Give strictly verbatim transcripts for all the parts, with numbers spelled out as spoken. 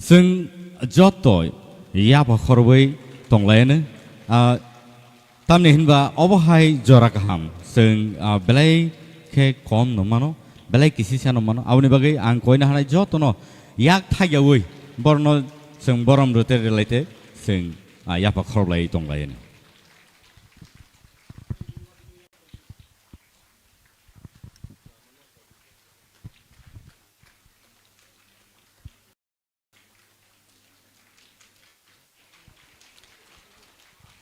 Chwng joto yapha khorwi tonglaino. Ah, tamni hinba obo hai jora kaham. Chwng, ah, belai khe kom no mano, belai kisisa no mano. Aboni bagwi ang koina hanai jotono yak thaiyawi borno chwng borom rwte rwlaite chwng, ah, yapha khoroblai tonglaino.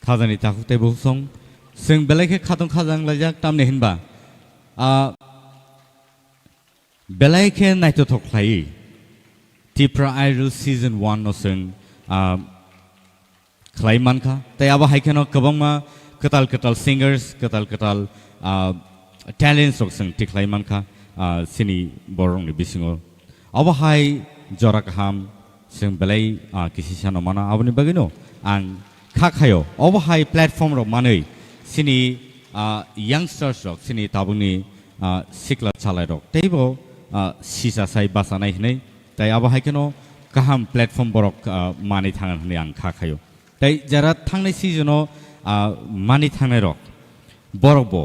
Khajani takhuk tei bukhuk song. Chwng belai khe khatong khajang laijak tamni hinba. Ah, belai khe naithothok khlai. Tipra Idol Season one no chwng, ah, khlai mankha. Tei abo hai kheno kwbangma kwtal kwtal singers, kwtal kwtal, ah, talents rok chwng tikhlai mankha, ah, chini borokni bisingo. Obo hai jora kaham chwng belai, ah, kisisa no mano. Aboni bagwino ang kha khayo. Obo hai platform rok manwi chini, ah, youngsters rok, chini tabukni, ah, sikla chalai rok teibo, ah, sisa sai bachanai hinwi. Tai abo hai kheno kaham platform borok, ah, manwi thangna hinwi ang kha khayo. Tai jara thangnai season o, ah, manwi thangnai rok, borok bo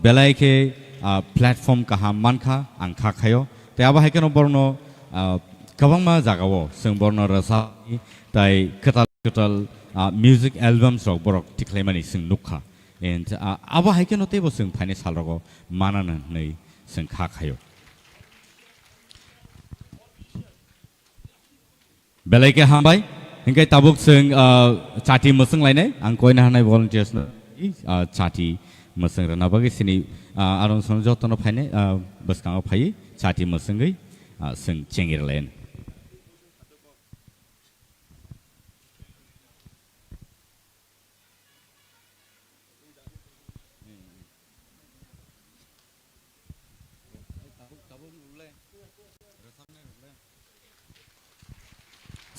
belai khe, ah, platform kaham mankha ang kha khayo. Tai abo hai kheno borokno, ah, kwbangma jaga o chwng borokno rwchapni tai kwtal kwtal, ah, music albums rok borok tikhlaimani chwng nukha. And, ah, abo hai kheno teibo chwng phainai sal rogo manana hinwi chwng kha khayo. Belai khe hambai. Hinkhe tabuk chwng, ah, chati mwswng lainai. Ang koina hanai volunteers no, ah, chati mwswng rwna bagwi chini, ah, arong song jotono phainai, ah, bwskango phaiwi chati mwswngwi, ah, chwng chengir lainai.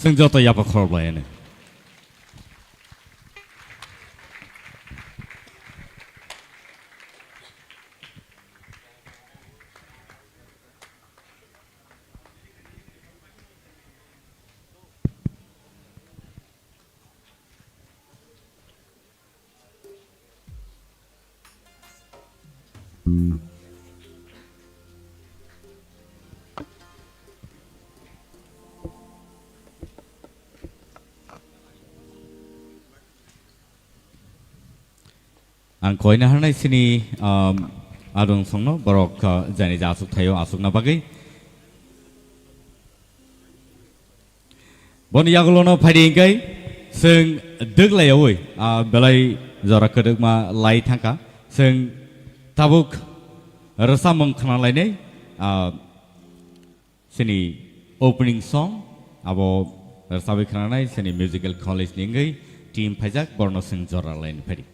Chwng joto yapha khorok lainai. Ang koina hanai sini, um, adong songno borok, uh, jani ja asuk thaio asukna bagwi. Boni yagulono phaidi hinkhe chwng dwk laiyawi, ah, belai jora kwdwkma lai thangkha. Chwng tabuk rwchapmung khna lainai, ah, chini opening song abo rwchapwi khnanai chini musical college ni wngwi team phaijak, borno chwng jora laini phaidi.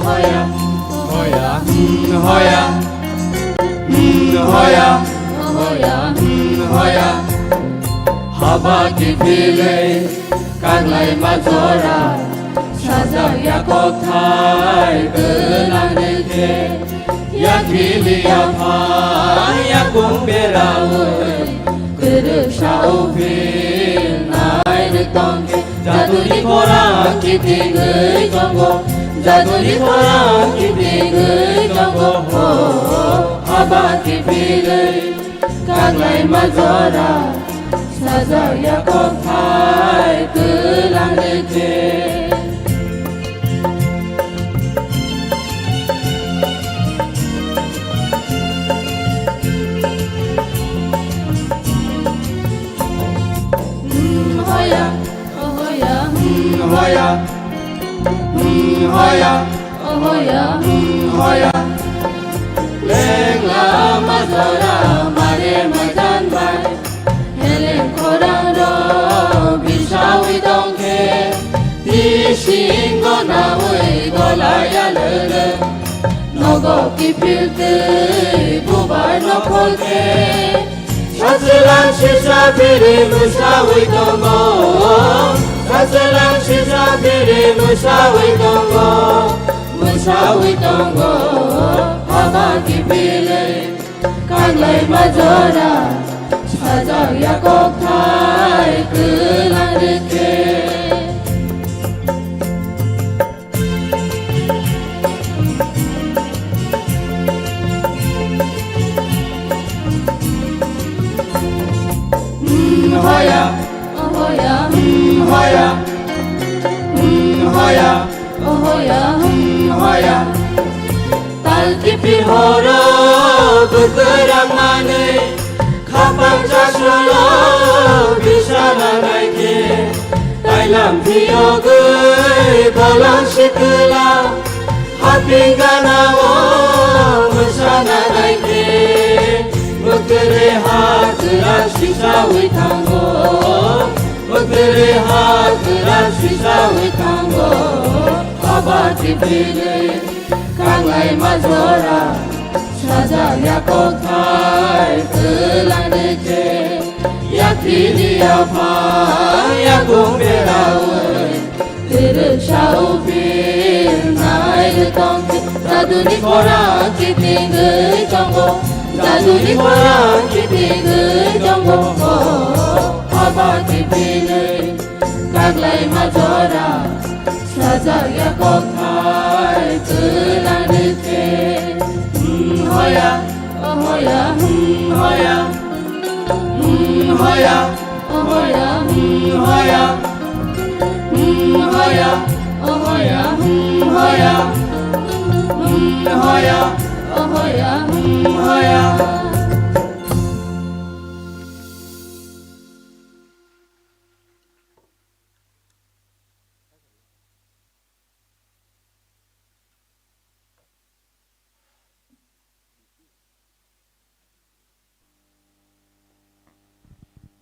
Hoya, hoya, hmm, hoya. Hmm, hoya, hoya, hmm, hoya. Haba kiphilwi kaglai majora, sajak ya kokthai gwnang rikhe. Ya phili ya pha, ya kung berawi, kwrwksa o phil nai rwtong khe. Jaduni khorang kitingwi tongo, jaduni khorang kitingwi tongo, ho, haba kiphilwi kaglai majora, sajak ya kokthai twlang rikhe. Hmm, hoya, oh, hoya, hmm, hoya. Hmm, hoya, oh, hoya, hmm, hoya. Leng lama jora mare majan bai. Heleng khorang ro bisawi tongkhe. Bising gona ui golaya lele. Nogo kiphil twi bubar nokhol khe, sachelang sisa biri mwsawi tongo. Sachelang sisa biri mwsawi tongo, mwsawi tongo. Haba kiphilwi kaglaima jora, sajak ya kokthai kwlang rwkhe. Hmm, hoya, oh, hoya, hmm, hoya, hmm, hoya, oh, hoya, hmm, hoya. Tal kiphil horo bwkhrang manwi, khapang chasulo bisana naikhe. Tailam phiyogwi bolong sikla, haping ganao mwsana naikhe. Bwkre ha kwrak sisawi thango, bwkre ha kwrak sisawi thango. Haba kiphilwi kaglaima jora, sajak ya kokthai kwlang rwkhe. Yakhini yaphang yakung berawi, kwrwksa uphil nai rwtong khe. Jaduni khorang kitingwi tongo, jaduni khorang kitingwi tongo. Haba kiphilwi kaglaima jora, sajak ya kokthai kwlang rwkhe. Hmm, hoya, oh, hoya, hmm, hoya. Hmm, hoya, oh, hoya, hmm, hoya. Hmm, hoya, oh, hoya, hmm, hoya. Hmm, hoya, oh, hoya, hmm, hoya.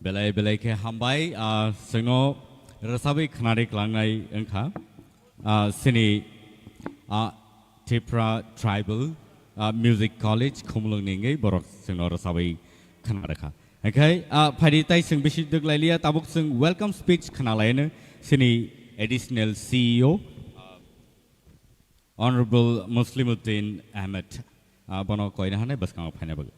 Belai belai khe hambai, ah, chwngno rwchabwi khnari klangnai wngkha. Ah, chini, ah, Tipra Tribal, ah, Music College Khumulwngni wngwi borok chwngno rwchabwi khna rwkha. Haikhai, ah, phaidi tai chwng bisi dwk lailiya, tabuk chwng welcome speech khna laino chini Additional C E O, ah, Honorable Muslimuddin Ahmed, ah, bono koina hanai bwskango phaina bagwi.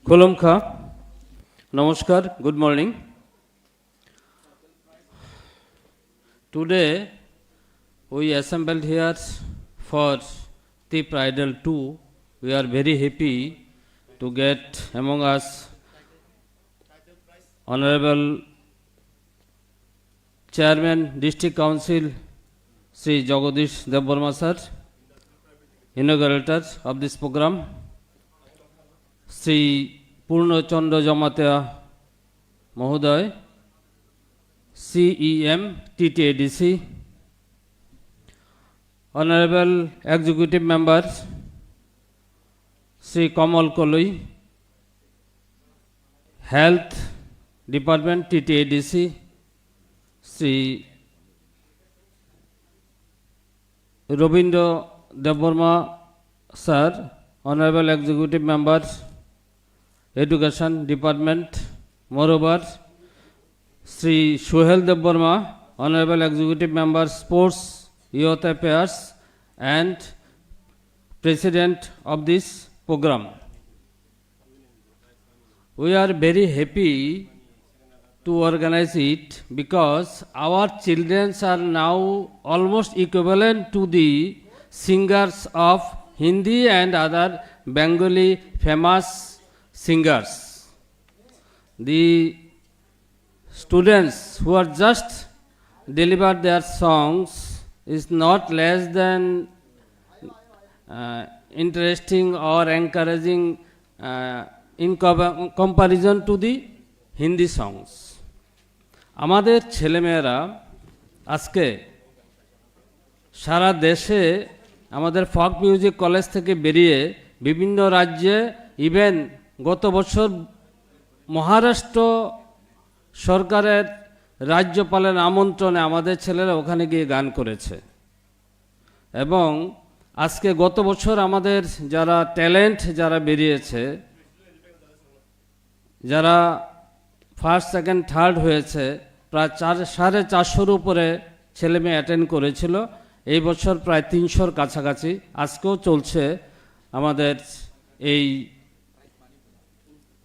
Khulumkha. Namaskar. Good morning. Today, we assembled here for Tipra Idol two. We are very happy to get among us Honorable Chairman District Council Shri Jagadish Debbarma sir, inaugurator of this program, Shri Purno Chandra Jamatia Mahoday, C E M T T A D C, Honorable Executive Member Shri Kamal Koloi, Health Department T T A D C, Shri Robindra Debbarma sir, Honorable Executive Member, Education Department, moreover, Shri Suhel Debbarma, Honorable Executive Member, Sports, Youth Affairs, and President of this program. We are very happy to organize it because our children are now almost equivalent to the singers of Hindi and other Bengali famous singers. The students who are just delivered their songs is not less than, uh, interesting or encouraging, uh, in co-, comparison to the Hindi songs. আমাদের ছেলেমেয়েরা আজকে সারা দেশে আমাদের ফক music college থেকে বেরিয়ে বিভিন্ন রাজ্যে, ইভেন গত বছর মহারাষ্ট্র সরকারের রাজ্যপালের আমন্ত্রণে আমাদের ছেলেরা ওখানে গিয়ে গান করেছে। এবং আজকে গত বছর আমাদের যারা ট্যালেন্ট যারা বেরিয়েছে, যারা ফার্স্ট, সেকেন্ড, থার্ড হয়েছে, প্রায় চার, সাড়ে চারশোর উপরে ছেলে মেয়ে অ্যাটেন্ড করেছিল। এই বছর প্রায় তিনশোর কাছাকাছি। আজকেও চলছে আমাদের এই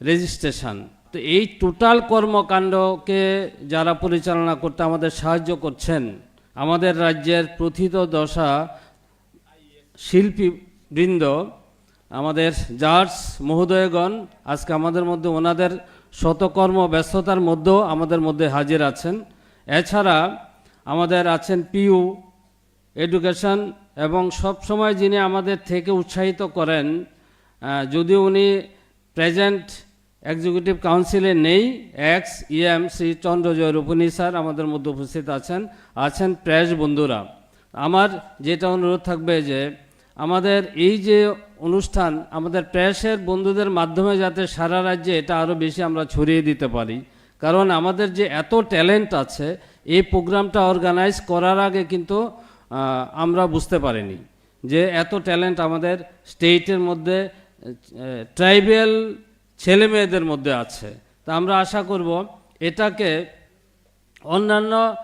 রেজিস্ট্রেশন। তো এই টোটাল কর্মকাণ্ডকে যারা পরিচালনা করতে আমাদের সাহায্য করছেন, আমাদের রাজ্যের প্রথিতযশা শিল্পীবৃন্দ, আমাদের জাজ মহোদয়গণ, আজকে আমাদের মধ্যে ওনাদের শতকর্ম ব্যস্ততার মধ্যেও আমাদের মধ্যে হাজির আছেন। এছাড়া আমাদের আছেন পিউ এডুকেশন, এবং সব সময় যিনি আমাদের থেকে উৎসাহিত করেন, আহ, যদিও উনি প্রেজেন্ট এক্সিকিউটিভ কাউন্সিলে নেই, এক্স ইএম শ্রী চন্দ্রজয় রূপনী স্যার আমাদের মধ্যে উপস্থিত আছেন, আছেন প্রেস বন্ধুরা। আমার যেটা অনুরোধ থাকবে যে আমাদের এই যে অনুষ্ঠান, আমাদের প্রেসের বন্ধুদের মাধ্যমে যাতে সারা রাজ্যে এটা আরও বেশি আমরা ছড়িয়ে দিতে পারি, কারণ আমাদের যে এত ট্যালেন্ট আছে, এই প্রোগ্রামটা অর্গানাইজ করার আগে কিন্তু, আহ, আমরা বুঝতে পারিনি যে এত ট্যালেন্ট আমাদের স্টেটের মধ্যে, আহ, ট্রাইবাল ছেলে মেয়েদের মধ্যে আছে। তা আমরা আশা করব এটাকে অন্যান্য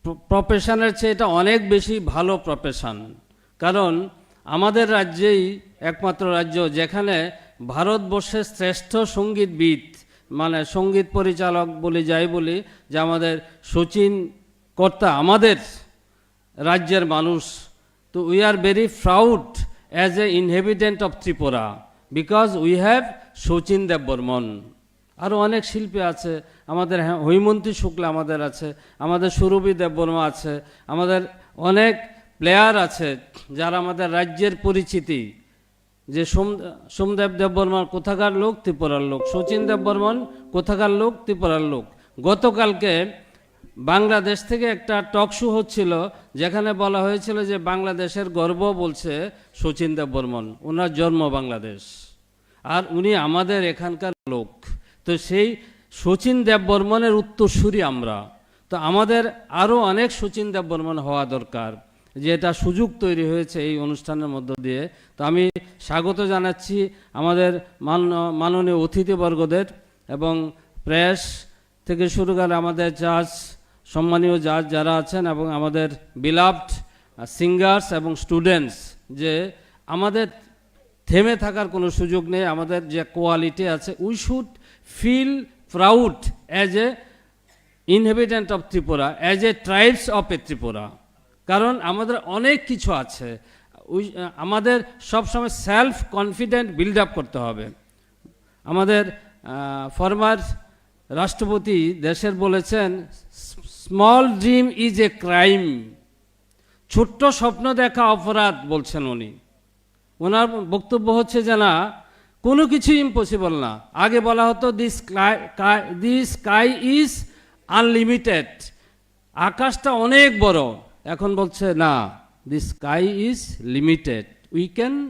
প্র-, প্রফেশনের চেয়ে এটা অনেক বেশি ভালো প্রফেশন। কারণ আমাদের রাজ্যেই একমাত্র রাজ্য যেখানে ভারতবর্ষের শ্রেষ্ঠ সঙ্গীতবিদ, মানে সঙ্গীত পরিচালক বলি যাই বলি, যে আমাদের শচীন কর্তা আমাদের রাজ্যের মানুষ। তো we are very proud as a inhabitant of Tripura because we have Sachin দেববর্মন। আরও অনেক শিল্পী আছে, আমাদের হে-, হৈমন্তী শুক্লা আমাদের আছে, আমাদের সুরভি দেববর্মা আছে, আমাদের অনেক প্লেয়ার আছে যারা আমাদের রাজ্যের পরিচিতি। যে সোম-, সোমদেব দেববর্মন কোথাকার লোক? ত্রিপুরার লোক। শচীন দেববর্মন কোথাকার লোক? ত্রিপুরার লোক। গতকালকে বাংলাদেশ থেকে একটা টক শো হচ্ছিল, যেখানে বলা হয়েছিল যে বাংলাদেশের গর্ব বলছে শচীন দেববর্মন, ওনার জন্ম বাংলাদেশ। আর উনি আমাদের এখানকার লোক। তো সেই শচীন দেববর্মনের উত্তরসূরি আমরা। তো আমাদের আরও অনেক শচীন দেববর্মন হওয়া দরকার, যে এটা সুযোগ তৈরি হয়েছে এই অনুষ্ঠানের মধ্য দিয়ে। তো আমি স্বাগত জানাচ্ছি আমাদের মান-, মাননীয় অতিথিবর্গদের এবং প্রেস থেকে শুরু করে আমাদের জাজ, সম্মানীয় জাজ যারা আছেন এবং আমাদের বিলাভড সিঙ্গার্স এবং স্টুডেন্টস, যে আমাদের থেমে থাকার কোনো সুযোগ নেই। আমাদের যে কোয়ালিটি আছে, we should feel proud as a inhabitant of Tripura, as a tribes of a Tripura। কারণ আমাদের অনেক কিছু আছে। We, আমাদের সবসময় সেলফ কনফিডেন্ট বিল্ড আপ করতে হবে। আমাদের ফর্মার রাষ্ট্রপতি দেশের বলেছেন, "Small dream is a crime।" ছোট্ট স্বপ্ন দেখা অপরাধ বলছেন উনি। ওনার বক্তব্য হচ্ছে যে না, কোনো কিছু ইম্পসিবল না। আগে বলা হতো, "The sky, the sky is unlimited।" আকাশটা অনেক বড়। এখন বলছে না, "The sky is limited, we can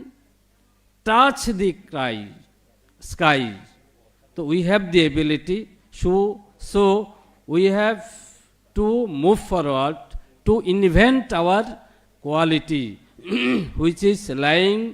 touch the sky, sky।" তো we have the ability, so, so we have to move forward to invent our quality, which is lying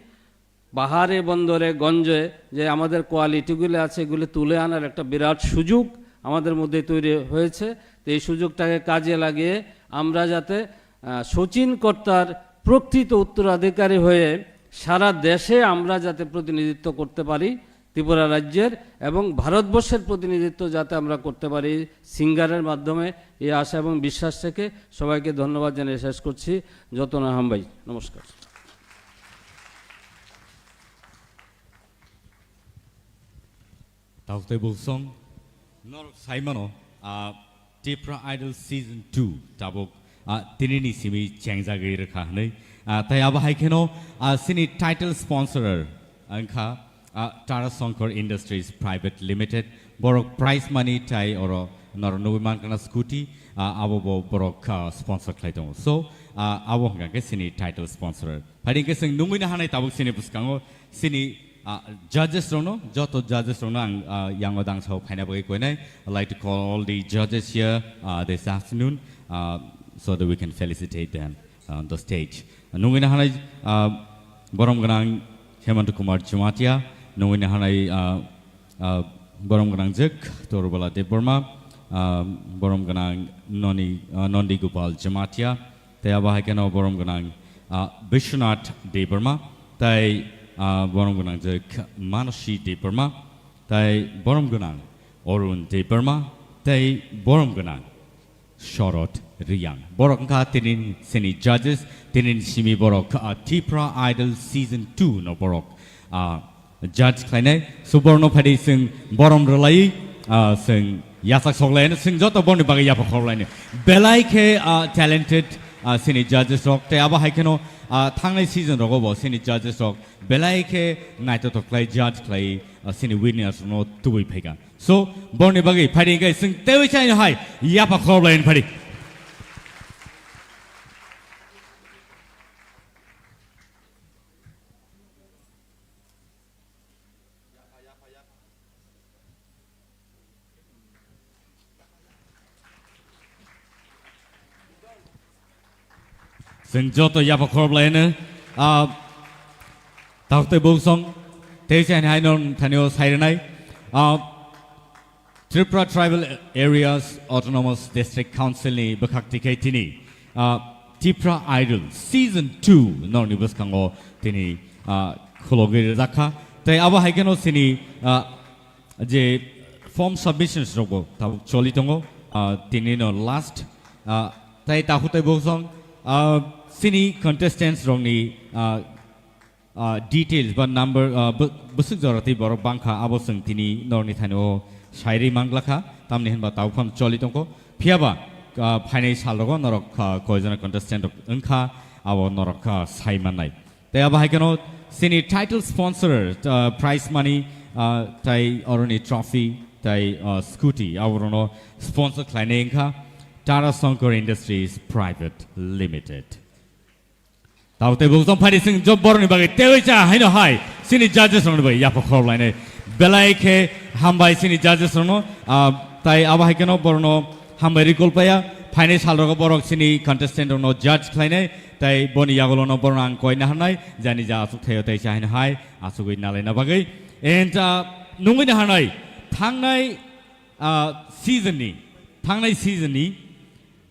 বাহারে বন্দরে গঞ্জে, যে আমাদের কোয়ালিটিগুলি আছে, এগুলি তুলে আনার একটা বিরাট সুযোগ আমাদের মধ্যে তৈরি হয়েছে। তো এই সুযোগটাকে কাজে লাগিয়ে আমরা যাতে, আহ, শচীন কর্তার প্রকৃত উত্তরাধিকারী হয়ে সারা দেশে আমরা যাতে প্রতিনিধিত্ব করতে পারি ত্রিপুরা রাজ্যের, এবং ভারতবর্ষের প্রতিনিধিত্ব যাতে আমরা করতে পারি সিঙ্গারের মাধ্যমে, এই আশা এবং বিশ্বাস থেকে সবাইকে ধন্যবাদ জানিয়ে শেষ করছি। যতন হামবাই, নমস্কার। Tauk tei Bulsong, norok saimano, ah, Tipra Idol Season two tabuk, ah, tinini simi chengjagwi rwkha hwnwi. Ah, tei abo hai kheno, ah, chini title sponsorer wngkha, ah, Tara Shankar Industries Private Limited. Borok prize money tai oro Norok nugwi mankha na scooty, ah, abo bo borok, ah, sponsor khlai tongo. So, ah, abo hwnkha khe chini title sponsor. Phaidi hwnkhe chwng nungwi no hanai tabuk chini bwskango chini, ah, judges rokno, joto judges rokno ang, ah, yango dangsao phaina bagwi koinai. I'd like to call all the judges here, ah, this afternoon, ah, so that we can felicitate them on the stage. Nungwi no hanai, ah, borom gwnang Hemant Kumar Jamatia, nungwi no hanai, ah, ah, borom gwnang jwk Torbala Debbarma, ah, borom gwnang Noni, ah, Nondi Gopal Jamatia, tei abo hai kheno borom gwnang, ah, Bishwanath Debbarma, tei, ah, borom gwnang jwk Manasi Debbarma, tei borom gwnang Arun Debbarma, tei borom gwnang Shorod Riyang. Borok wngkha tini sini judges, tini simi borok, ah, Tipra Idol Season two no borok, ah, judge khlainai. So borokno phaidi chwng borom rwlai, ah, chwng yasak soklaino, chwng joto borni bagwi yapha khorlaino. Belai khe, ah, talented, ah, sini judges rok, tei abo hai kheno, ah, thangnai season rogo bo sini judges rok belai khe naithothok khlai judge khlai, ah, sini winners no tubui phaikha. So, borni bagwi phaidi hwnkhe chwng teiwi chaino hai yapha khorlaino phaidi. Chwng joto yapha khorlaino, ah, takhuk tei buksong, tei chaini hai nong thanio sai rwnai. Ah, Tripura Tribal Areas Autonomous District Council ni bwkhak tikhe tini, ah, Tipra Idol Season two norni bwskango tini, ah, khulogwi rwjakha. Tei abo hai kheno sini, ah, je form submissions rokbo tabuk choli tongo, ah, tini no last, ah, tei takhuk tei buksong, ah, sini contestants rokni, ah, ah, details ba number, ah, bw-, bwswk jora tei borok bangkha, abo chwng tini norokni thani o sairwi manglakha, tamni hinba tabuk phano choli tongkho. Phiyaba, ah, phainai sal rogo norok, ah, koijona contestant rok wngkha, abo norok, ah, sai mannai. Tei abo hai kheno chini title sponsor, ah, prize money, ah, tei oroni trophy, tei, ah, scooty, abo rokno sponsor khlainai wngkha Tara Shankar Industries Private Limited. Tabo tei buksong phaidi chwng job borokni bagwi teiwi cha haino hai chini judges rokni bagwi yapha khorok lainai. Belai khe hambai chini judges rokno, ah, tai abo hai kheno borokno hambai recall paya. Phainai sal rogo borok chini contestant rokno judge khlainai, tai boni yagulono borokno ang koi naharnai, jani ja aswk thaio tei cha haino hai aswkwi nalaina bagwi. And, ah, nungwi naharnai thangnai, ah, season ni, thangnai season ni,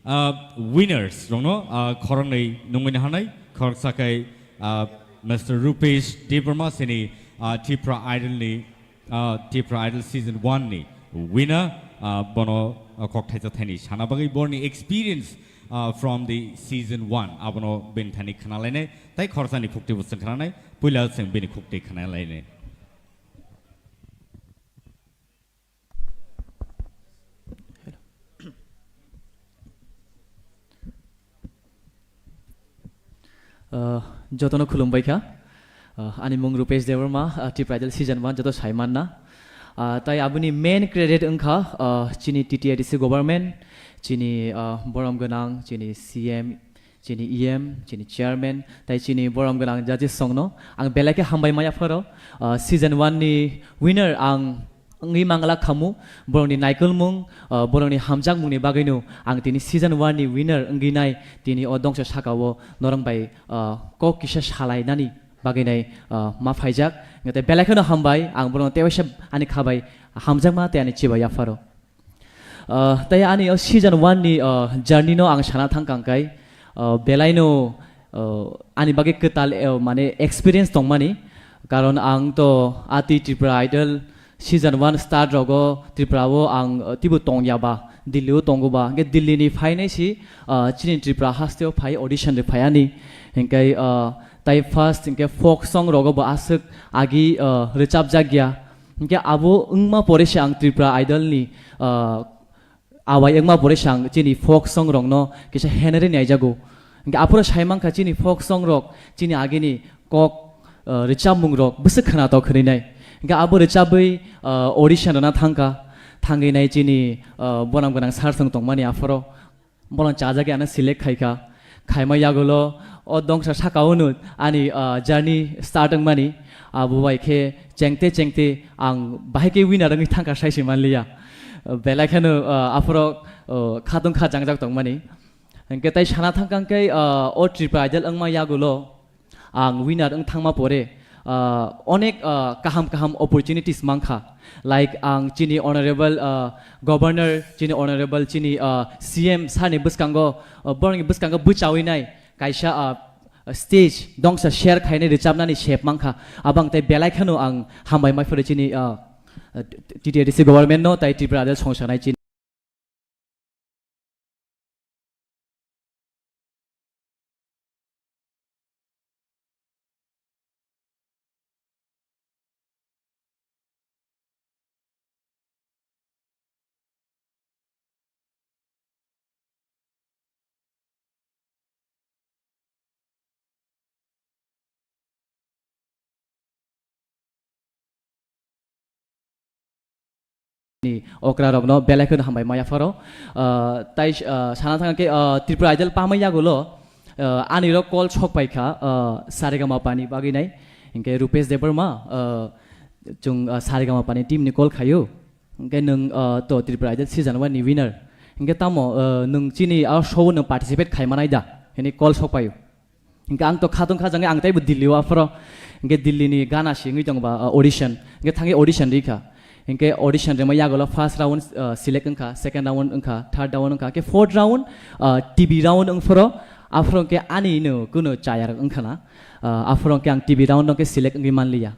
ah, winners rokno, ah, khoroknwi nungwi naharnai, khoroksa khe, ah, Mister Rupesh Debbarma, sini, ah, Tipra Idol ni, ah, Tipra Idol Season one ni winner, ah, bono, ah, kok thaisa thaini sana bagwi borni experience, ah, from the Season one abono bini thani khna lainai, tai khoroksa ni khukti bo chwng khna nai, puila chwng bini khukti khna lainai. Uh, jotono khulumbai kha. Uh, ani mung Rupesh Debbarma, uh, Tipra Idol Season one joto sai manna. Uh, tai aboni main credit wngkha, uh, chini T T A D C government, chini, uh, borom gwnang, chini C M, chini E M, chini chairman, tai chini borom gwnang judges songno ang belai khe hambai maya pharo. Uh, season one ni winner ang wngwi mangla khamu, borokni naikolmung, uh, borokni hamjakmungni bagwino ang tini season one ni winner wngwi nai tini o dongsa sakao norok bai, uh, kok kisa salainani bagwi nai, uh, ma phaijak. Tei belai kheno hambai, ang borokno tewaisa ani khabai hamjakma tei ani chibai yapharo. Ah, tei ani o season one ni, ah, journey no ang sana thang kang kai, ah, belai no, ah, ani bagwi kwtal, eh, mane experience tongmani, karon ang to ati Tripura Idol season one start rogo Tripura o ang, ah, tibo tongya ba, Delhi o tongo ba, hwnkhe Delhi ni phainai si, ah, chini Tripura haste o phai audition ri phai ani, hwnkhe, ah, tai first hwnkhe folk song rogo bo aswk agi, ah, rwchap jakya. Hingke abo wngma pore se ang Tripura Idol ni, ah, awai wngma pore se ang chini folk song rokno kisa henari naijago. Hingke aphuru sai mankha chini folk song rok chini agini kok, ah, rwchapmung rok bwswk khwnatok hinwi nai. Hingke abo rwchabwi, ah, audition rwna thangkha. Thangwi nai chini, ah, bonam gwnang sir song tongmani aphoro. Bono chajagwi ano select khaikha. Khaima yagulo o dongsa saka unu ani, ah, journey start wngmani. Abo bai khe chengte chengte ang bahai khe winner wngwi thangkha saisi manliya. Belai kheno, ah, aphoro, ah, khatungkha jangjak tongmani. Hwnkhe tai sana thangkha khe, ah, o Tripura Idol wngma yagulo ang winner wng thangma pore, ah, onek, ah, kaham kaham opportunities mankha. Like ang chini honorable, ah, governor, chini honorable, chini, ah, C M sir ni bwskango, ah, borokni bwskango bwchawi nai kaisa, ah, stage dongsa share khainai rwchapnani sep mankha. Abang tai belai kheno ang hambai mai phuru chini, ah, T T A D C government no tai Tripura Idol songsanai chini. Ni okra rokno belai kheno hambai maya pharo. Ah, tai, ah, sana thang khe, ah, Tripura Idol pamai yagulo, ah, ani rok call sok pai kha, ah, Saregama Pani bagwi nai. Hinkhe Rupesh Debbarma, ah, chung, ah, Saregama Pani team ni call khayo. Hinkhe nwng, ah, to Tripura Idol season one ni winner. Hinkhe tamo, ah, nwng chini a show o nwng participate khai manai da? Hini call sok paio. Hinkhe ang to khatungkha jangwi ang teibo Delhi o aphoro. Hinkhe Delhi ni gana singwi tongba, ah, audition. Hinkhe thangwi audition rikha. Hinkhe audition rima yagulo first round, ah, select wngkha, second round wngkha, third round wngkha. Hinkhe fourth round, ah, T V round wngphoro. Aphoro hinkhe ani no kuno chaya rok wngkha na. Ah, aphoro hinkhe ang T V round no hinkhe select wngwi manliya.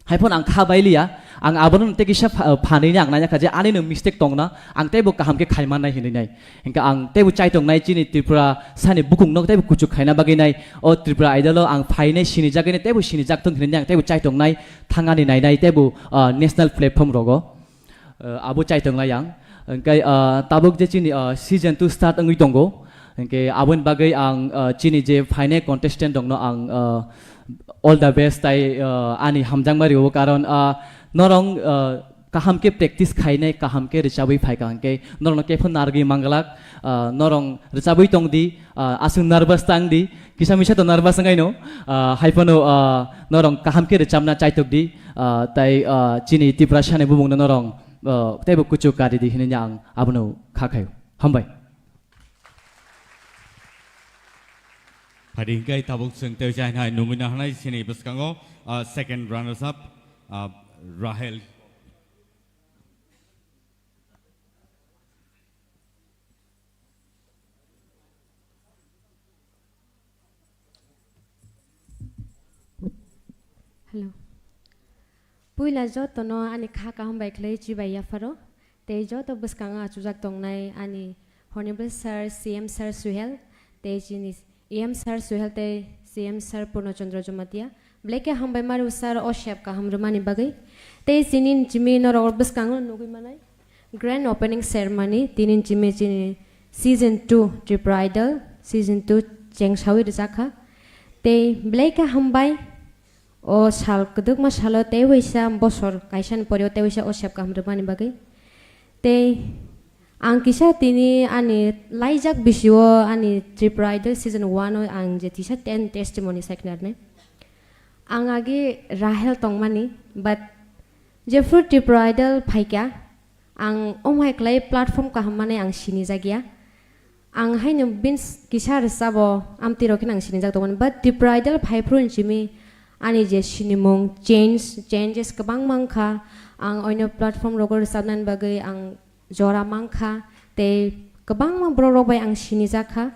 Haiphano ang kha bailiya, ang abono tei kisa pha-, phanwi ni ang naina kha je ani no mistake tongna, ang teibo kaham khe khai mannai hinwi nai. Hinkhe ang teibo chaitongnai chini Tripura sani bukung no teibo kuchuk khaina bagwi nai. O Tripura Idol o ang phainai sinijagwi nai, teibo sinijak thung hinwi nai ang teibo chaitongnai, thangani nainai teibo, ah, national platform rogo. Ah, abo chaitongnai ang. Hinkhe, ah, tabuk je chini, ah, season two start wngwi tongo. Hinkhe aboni bagwi ang, ah, chini je phainai contestant rokno ang, ah, all the best tai, ah, ani hamjakma rio, karon, ah, norong, ah, kaham khe practice khainai, kaham khe rwchabwi phaikha hinkhe norokno khe phano narwgwi manglak, ah, norong rwchabwi tongdi, ah, aswk nervous tangdi, kisa misa to nervous wngwi no, ah, haiphano, ah, norong kaham khe rwchabna chaitokdi, ah, tai, ah, chini Tiprasani bumungno norong, ah, teibo kuchuk karidi hinwi ang abono kha khaio. Hambai. Phadi hinkhe tabuk chwng tei jai hai nungwi nahanai chini bwskango, ah, second runners up, ah, Rahel. Hello. Puila jotono ani kha kaham bai khlai chibai yapharo. Tei joto bwskango achukjak tongnai ani Honorable Sir, C M Sir Suhel, tei chini E M Sir Suhel tei C M Sir Purno Chandra Jamatia. Belai khe hambai mario sir o sep kaham rwmani bagwi. Tei chini chimi norok bwskango nugwi manai. Grand opening ceremony, tini chimi chini season two Tripura Idol, season two chengsawi rwjakha. Tei belai khe hambai o sal kwdwkma salo tei waisa bosor kaisani pore o tei waisa o sep kaham rwmani bagwi. Tei ang kisa tini ani laijak bisio ani Tripura Idol season one o ang je tisa ten testimony saikhnarnai. Ang agi Rahel tongmani, but jephru Tripura Idol phaikha, ang omhai khlai platform kaham manwi ang sinijakya. Ang haino bini kisa rwchabo amtwi rok kheno ang sinijak tongmani, but Tripura Idol phaiphru hinchimi ani je sinimung change, changes kwbangma wngkha. Ang oino platform rogo rwchapnani bagwi ang jora mankha, tei kwbangma borok rok bai ang sinijakha.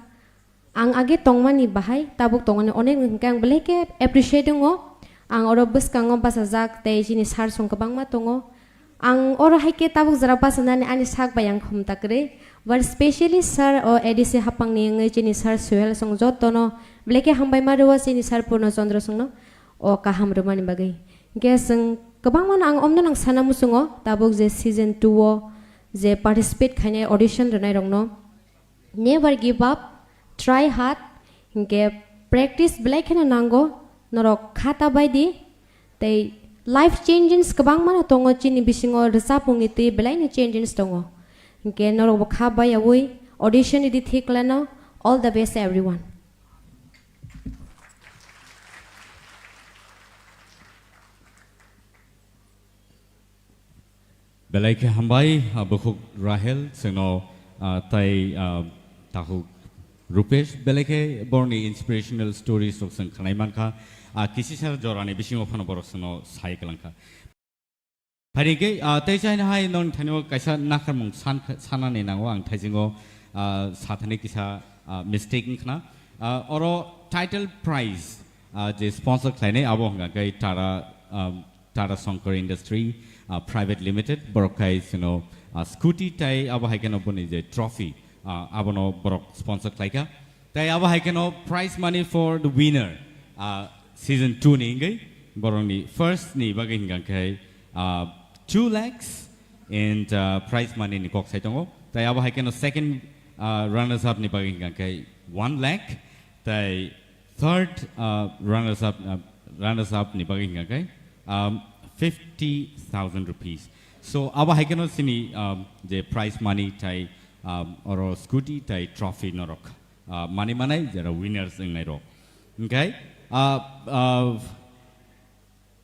Ang age tongmani bahai tabuk tongmani onek hwnkhe ang belai khe appreciate wngo. Ang oro bwskango bachajak tei chini sir song kwbangma tongo. Ang oro hai khe tabuk jora bachanani ani sak bai ang khumta kwrwi. But specially sir o A D C hapangni wngwi chini sir Suhel song jotono belai khe hambai ma rwo chini sir Purno Chandra songno o kaham rwmani bagwi. Hwnkhe chwng kwbangmano ang omno nang sana muchungo tabuk je season two o je participate khainai audition rwnairokno. Never give up, try hard, hinkhe practice belai kheno nango, norok kha ta bai di, tei Life changes kwbangma no tongo, chini bisingo rwchapmungni twi belaino changes tongo. Hinkhe norokbo kha bayaui audition idi thik lano. All the best everyone. Belai khe hambai, ah, bukhuk Rahel, chwngno, ah, tai, ah, takhuk Rupesh, belai khe borokni inspirational stories rok chwng khwnai mankha. Ah, kisisa jorani bisingo phano borok chwngno sai kwlangkha. Phaidi khe, ah, tei chaina hai nong thanio kaisa nakharmung san-, sanani nango ang thaisingo, ah, sathani kisa, ah, mistake wngkhna. Ah, oro title prize, ah, je sponsor khlainai abo hwnka khe Tara, um, Tara Shankar Industry, ah, Private Limited, borok khai chwngno, ah, scooty tai abo hai kheno boni je trophy, ah, abono borok sponsor khlaikha. Tai abo hai kheno prize money for the winner, ah, season two ni wngwi borokni first ni bagwi hwnka khe, ah, two lakhs and, ah, prize money ni kok sai tongo. Tai abo hai kheno second, ah, runners up ni bagwi hwnka khe one lakh. Tai third, uh, runners up, uh, runners up ni bagwi hwnka khe, um, fifty thousand rupees. So abo hai kheno chini, um, je prize money tai, um, oro scooty tai trophy norok, uh, mani manai jera winners wngnai rok. Hwnkhe, uh, uh,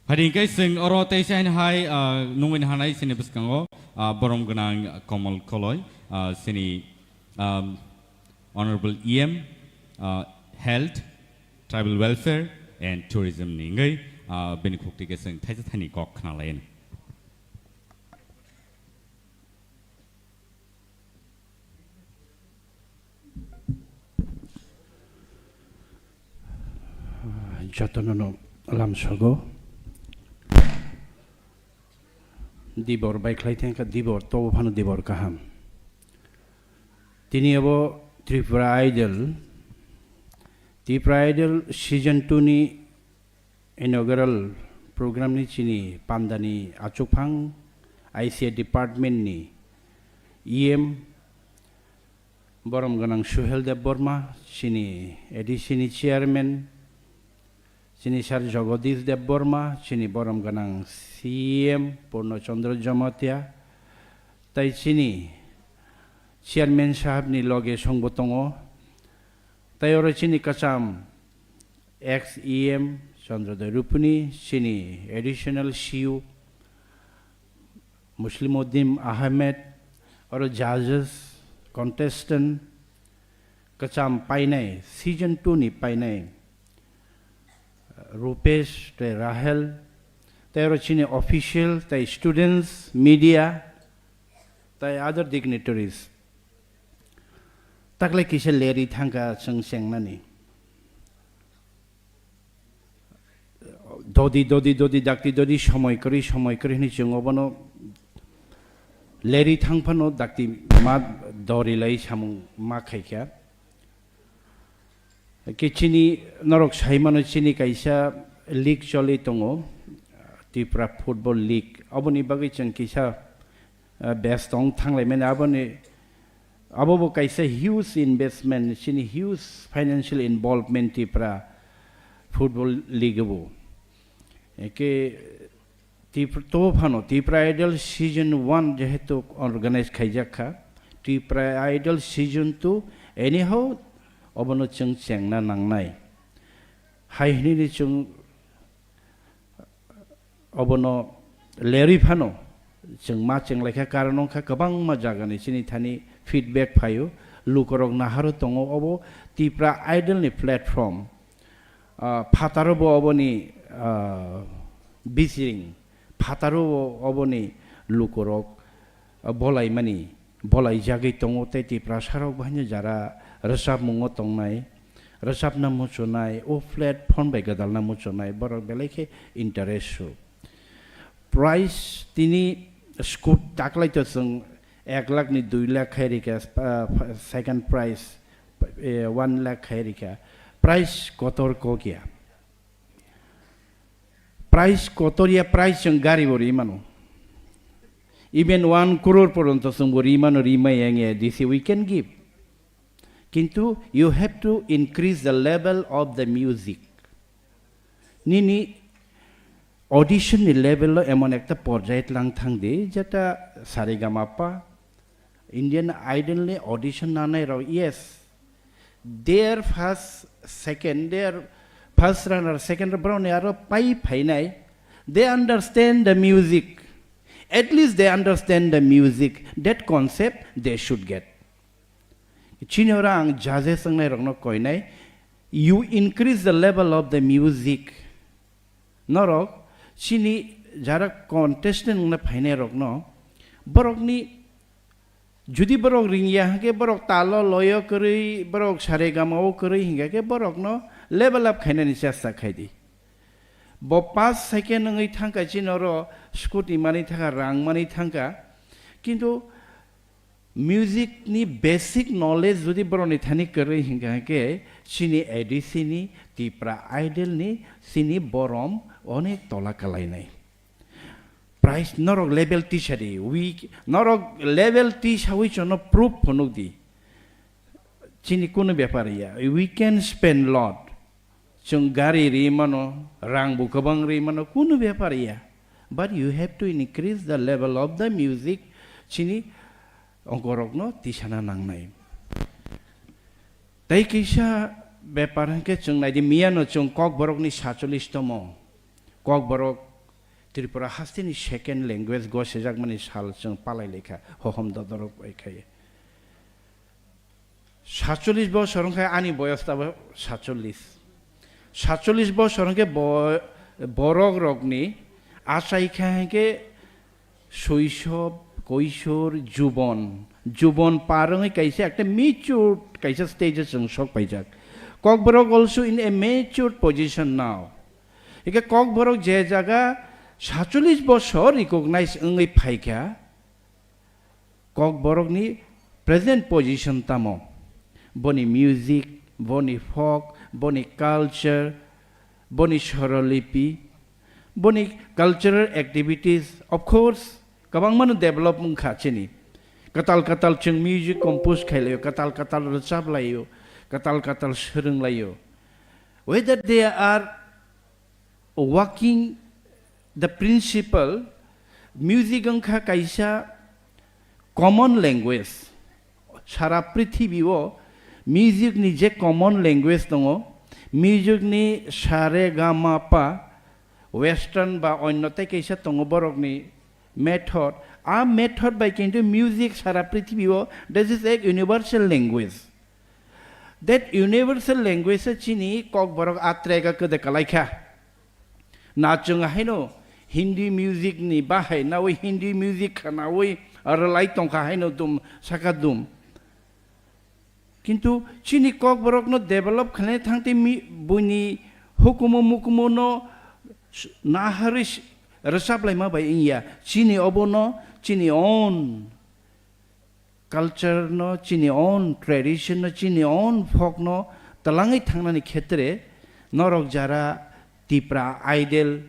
Phaidi hwnkhe chwng oro tei chaina hai, ah, nungwi hanai chini bwskango, ah, borom gwnang Komol Koloi, ah, chini, um, Honorable E M, ah, Health, Tribal Welfare and Tourism ni wngwi, ah, bini khukti khe chwng thaisa thani kok khna lai. Jotono no lamsogo. Dibor bai khlai thangkha, dibor tobo phano dibor kaham. Tini abo Tripura Idol, Tripura Idol season two ni inaugural program ni chini pandani achukphang I C A department ni E M borom gwnang Suhel Debbarma, chini A D C ni chairman, chini sir Jagadish Debbarma, chini borom gwnang C E M Purno Chandra Jamatia, tai chini chairman sahab ni loge songbo tongo, tai oro chini kwcham ex E M Chandrodoi Rupuni, chini additional C U Muslimuddin Ahmed, oro judges, contestant, kwcham painai, season two ni painai, Rupesh tei Rahel, tei oro chini official, tei students, media, tei other dignitaries. Taklai kisa leri thangkha chwng chengnani. Dodi, dodi, dodi, dakti, dodi, somoi kwrwi, somoi kwrwi hwnwi chwng obono leri thang phano dakti ma dori lai samung ma khaikha. Khe chini norok sai mano chini kaisa league choli tongo, Tripura Football League. Aboni bagwi chwng kisa, ah, best tong thanglai mani aboni, abo bo kaisa huge investment, chini huge financial involvement Tripura Football League bo. Eke Tip-, to phano Tipra Idol season one jehetu organize khaijak kha, Tipra Idol season two anyhow obono chwng chengna nangnai. Hai hwnwi chwng obono lerwi phano chwng ma chenglaikha, karon wngkha kwbangma jagani chini thani feedback phaio, lukorok naharo tongo obo Tipra Idol ni platform. Ah, phataro bo oboni, ah, bisiring, phataro bo oboni lukorok, ah, bolaimani, bolaijagwi tongo tei Tiprasarok bo haino jara rwchapmungo tongnai, rwchapna muchunai, o platform bai gwdalna muchunai, borok belai khe interest su. Price tini scoot taklai to chwng ek lakh ni dui lakh khai rikha, ah, second prize, eh, one lakh khai rikha. Price kotor kok ya. Price kotor ya, price chwng gari bo ri mano. Even one crore poronto chwng bo ri mano, ri mai yang ya, this we can give. Kintu you have to increase the level of the music. Nini Audition ni level o emon ekta porjai tlang thang di, jeta saregamapa, Indian Idol ni audition nanai rok, yes, their first, second, their first runner, second, borok ni aro pai phainai, they understand the music. At least they understand the music. That concept they should get. Chini oro ang judges wngnai rokno koinai, you increase the level of the music. Norok chini jara contestant wngna phainai rokno, borokni, judi borok ringya hwnkhe, borok talo loyo kwrwi, borok saregamao kwrwi hingkha khe, borokno level up khainani chesta khai di. Bo pass second wngwi thangkha, chini oro scooty manwi thangkha, rang manwi thangkha, kintu music ni basic knowledge judi borokni thani kwrwi hingkha khe, chini A D C ni, Tipra Idol ni, chini borom onek tola kalainai. Price norok level tisa di, we, norok level tisawi chono proof phunuk di. Chini kunu bepar ya, we can spend lot. Chwng gari ri mano, rang bo kwbang ri mano, kunu bepar ya. But you have to increase the level of the music. Chini ongkorokno tisana nangnai. Tei kisa bepar hwnkhe chwng naidi, miyano chwng Kokborokni sacholis tomo. Kokborok Tripura hasteni second language gosejakmani sal chwng palai laikha, hohom dodorok bai khai. Sacholis bosor wngkha ani boyos tabo sacholis. Sacholis bosor wngkhe bo-, borok rokni achai kha hwnkhe soisob, koisor, jubon. Jubon par wngwi kaisa ekta matured kaisa stage o chwng sok paijak. Kokborok also in a matured position now. Hwnkhe Kokborok je jaga sacholis bosor recognize wngwi phaikha, Kokborokni present position tamo? Boni music, boni folk, boni culture, boni sorolipi, boni cultural activities, of course, kwbangmano develop wngkha chini. Kwtal kwtal chwng music compose khailaiyo, kwtal kwtal rwchap laiyo, kwtal kwtal swrwng laiyo. Whether they are working the principle, music wngkha kaisa common language. Sara prithibi o music ni je common language tongo, music ni sa re ga ma pa, western ba onno tei kaisa tongo borok ni method. A method bai kintu music sara prithibi o, this is a universal language. That universal language se chini Kokborok a track a kwdwi kalaikha. Na chwng haino Hindi music ni bahai nawi Hindi music khanawi rwlai tongkha haino dum saka dum. Kintu chini Kokborokno develop khlaina thangtwi mi-, buini hukumu mukumu no s-, naharwi s-, rwchap laima bai wngya. Chini obono chini own culture no, chini own tradition no, chini own folk no twlangwi thangnani khetre norok jara Tipra Idol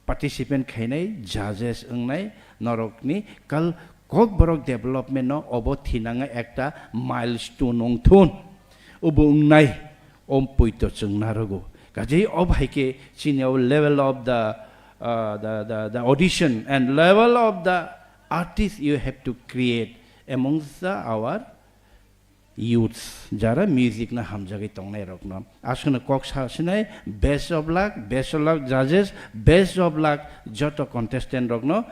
participant khainai, judges wngnai, norokni kal-, Kokborok development no obo thinangwi ekta milestone wngthun. Obo wngnai, om poito chwng narogo. Kaje o bhai khe chini o level of the, uh, the, the, the audition and level of the artist you have to create amongst the our youths, jara music no hamjagwi tongnai rokno. Aswkno kok sa sinai, best of luck, best of luck judges, best of luck joto contestant rokno.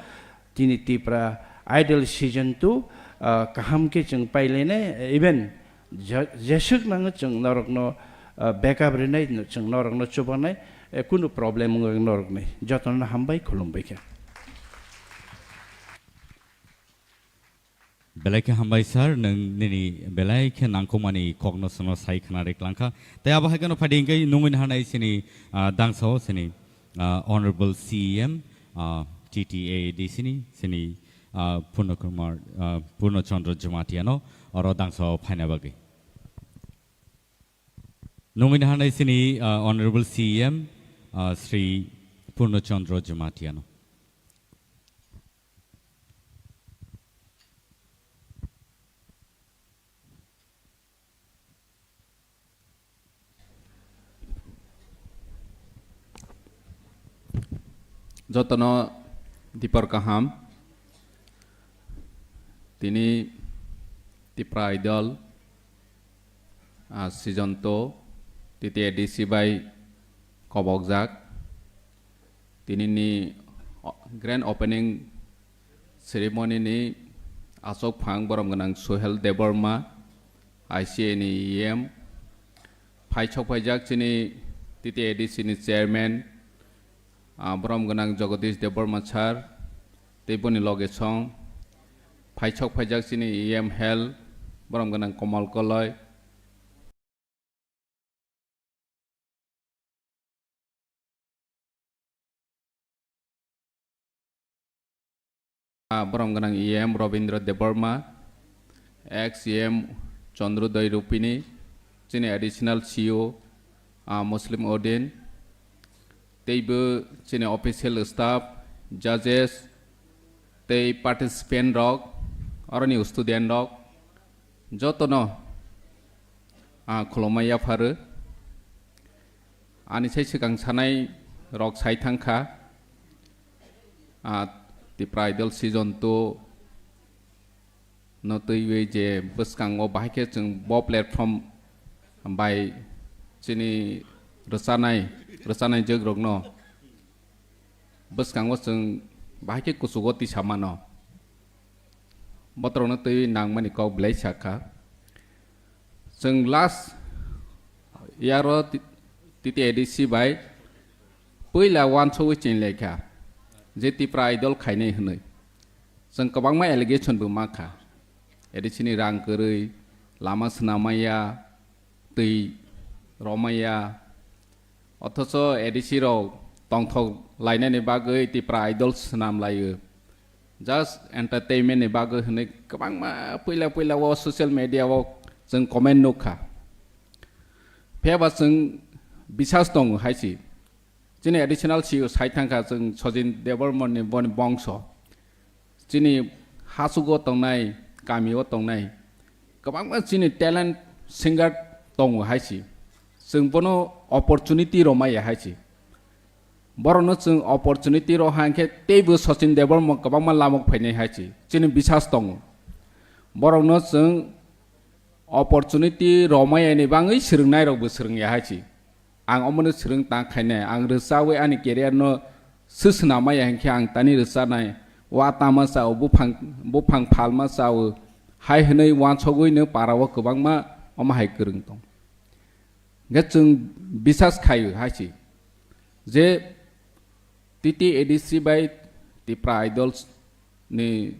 Tini Tipra Idol season two, ah, kaham khe chwng pailainai, even je-, jeswk nango chwng norokno, ah, backup rinai, chwng norokno chubanai, eh, kunu problem wngwi norokni. Jotono hambai, khulumbai khe. Belai khe hambai sir, nwng nini belai khe nangkukmani kokno chwngno sai khna rwklang kha. Tei abo hai kheno phaidi hwnkhe nungwi naharnai chini, ah, dangsao chini, ah, Honorable C E M, ah, T T A A D C ni chini, ah, Purno Kumar, ah, Purno Chandra Jamatia no oro dangsao phaina bagwi. Nungwi naharnai chini, ah, Honorable C E M, ah, Shri Purno Chandra Jamatia no. Jotono dipor kaham. Tini Tipra Idol, ah, season two, T T A D C bai kobokjak. Tini ni o-, grand opening ceremony ni asok phang borom gwnang Suhel Debbarma, I C A ni E M. Phai sok phaijak chini T T A D C ni chairman, ah, borom gwnang Jagadish Debbarma sir, tei boni loge song. Phai sok phaijak chini E M Health, borom gwnang Komal Koloi. Ah, borom gwnang E M Robindra Debbarma, ex E M Chandrodaya Rupini, chini additional C E O, ah, Muslim Odin, teibo chini official staff, judges, tei participant rok, aroni student rok, jotono, ah, khulumma yapharu. Ani sai swkang sanai rok sai thangkha, ah, Tipra Idol season two no twiwi je bwskango bahai khe chwng bo platform bai chini rwchanai, rwchanai jwkrokno bwskango chwng bahai khe kuchugo tisa mano. Botorokno twiwi nangmani kok belai sakha. Chwng last year o T-, T T A D C bai puila uansugwi chinlaikha je Tipra Idol khainai hwnwi. Chwng kwbangma allegation bo mankha. A D C ni rang kwrwi, lama swnam maya, twi romaya. Othocho A D C rok tongthok lainani bagwi Tipra Idol swnam laio. Just entertainment ni bagwi hwnwi kwbangma puila puila o social media o chwng comment nukha. Phiyaba chwng bisas tongo hai si. Chini additional C E O sai thangkha chwng Sojin Debbarma ni boni bongso. Chini hasugo tongnai, kamio tongnai, kwbangma chini talent singer tongo hai si. Chwng bono opportunity romaya hai si. Borokno chwng opportunity ro hang khe teibo Sachin Debbarma kwbangma lamok phainai hai si. Chini bisas tongo. Borokno chwng opportunity romaya ni bangwi swrwngnai rokbo swrwngya hai si. Ang omono swrwng tang khainai, ang rwchawi ani career no swswnamaya hinkhe ang tani rwchanai, wa tama chao, buphang, buphang phalma chao, hai hwnwi uansugwi no para o kwbangma omo hai kwrwng tong. Hinkhe chwng bisas khaio hai si je T T A D C bai Tipra Idols ni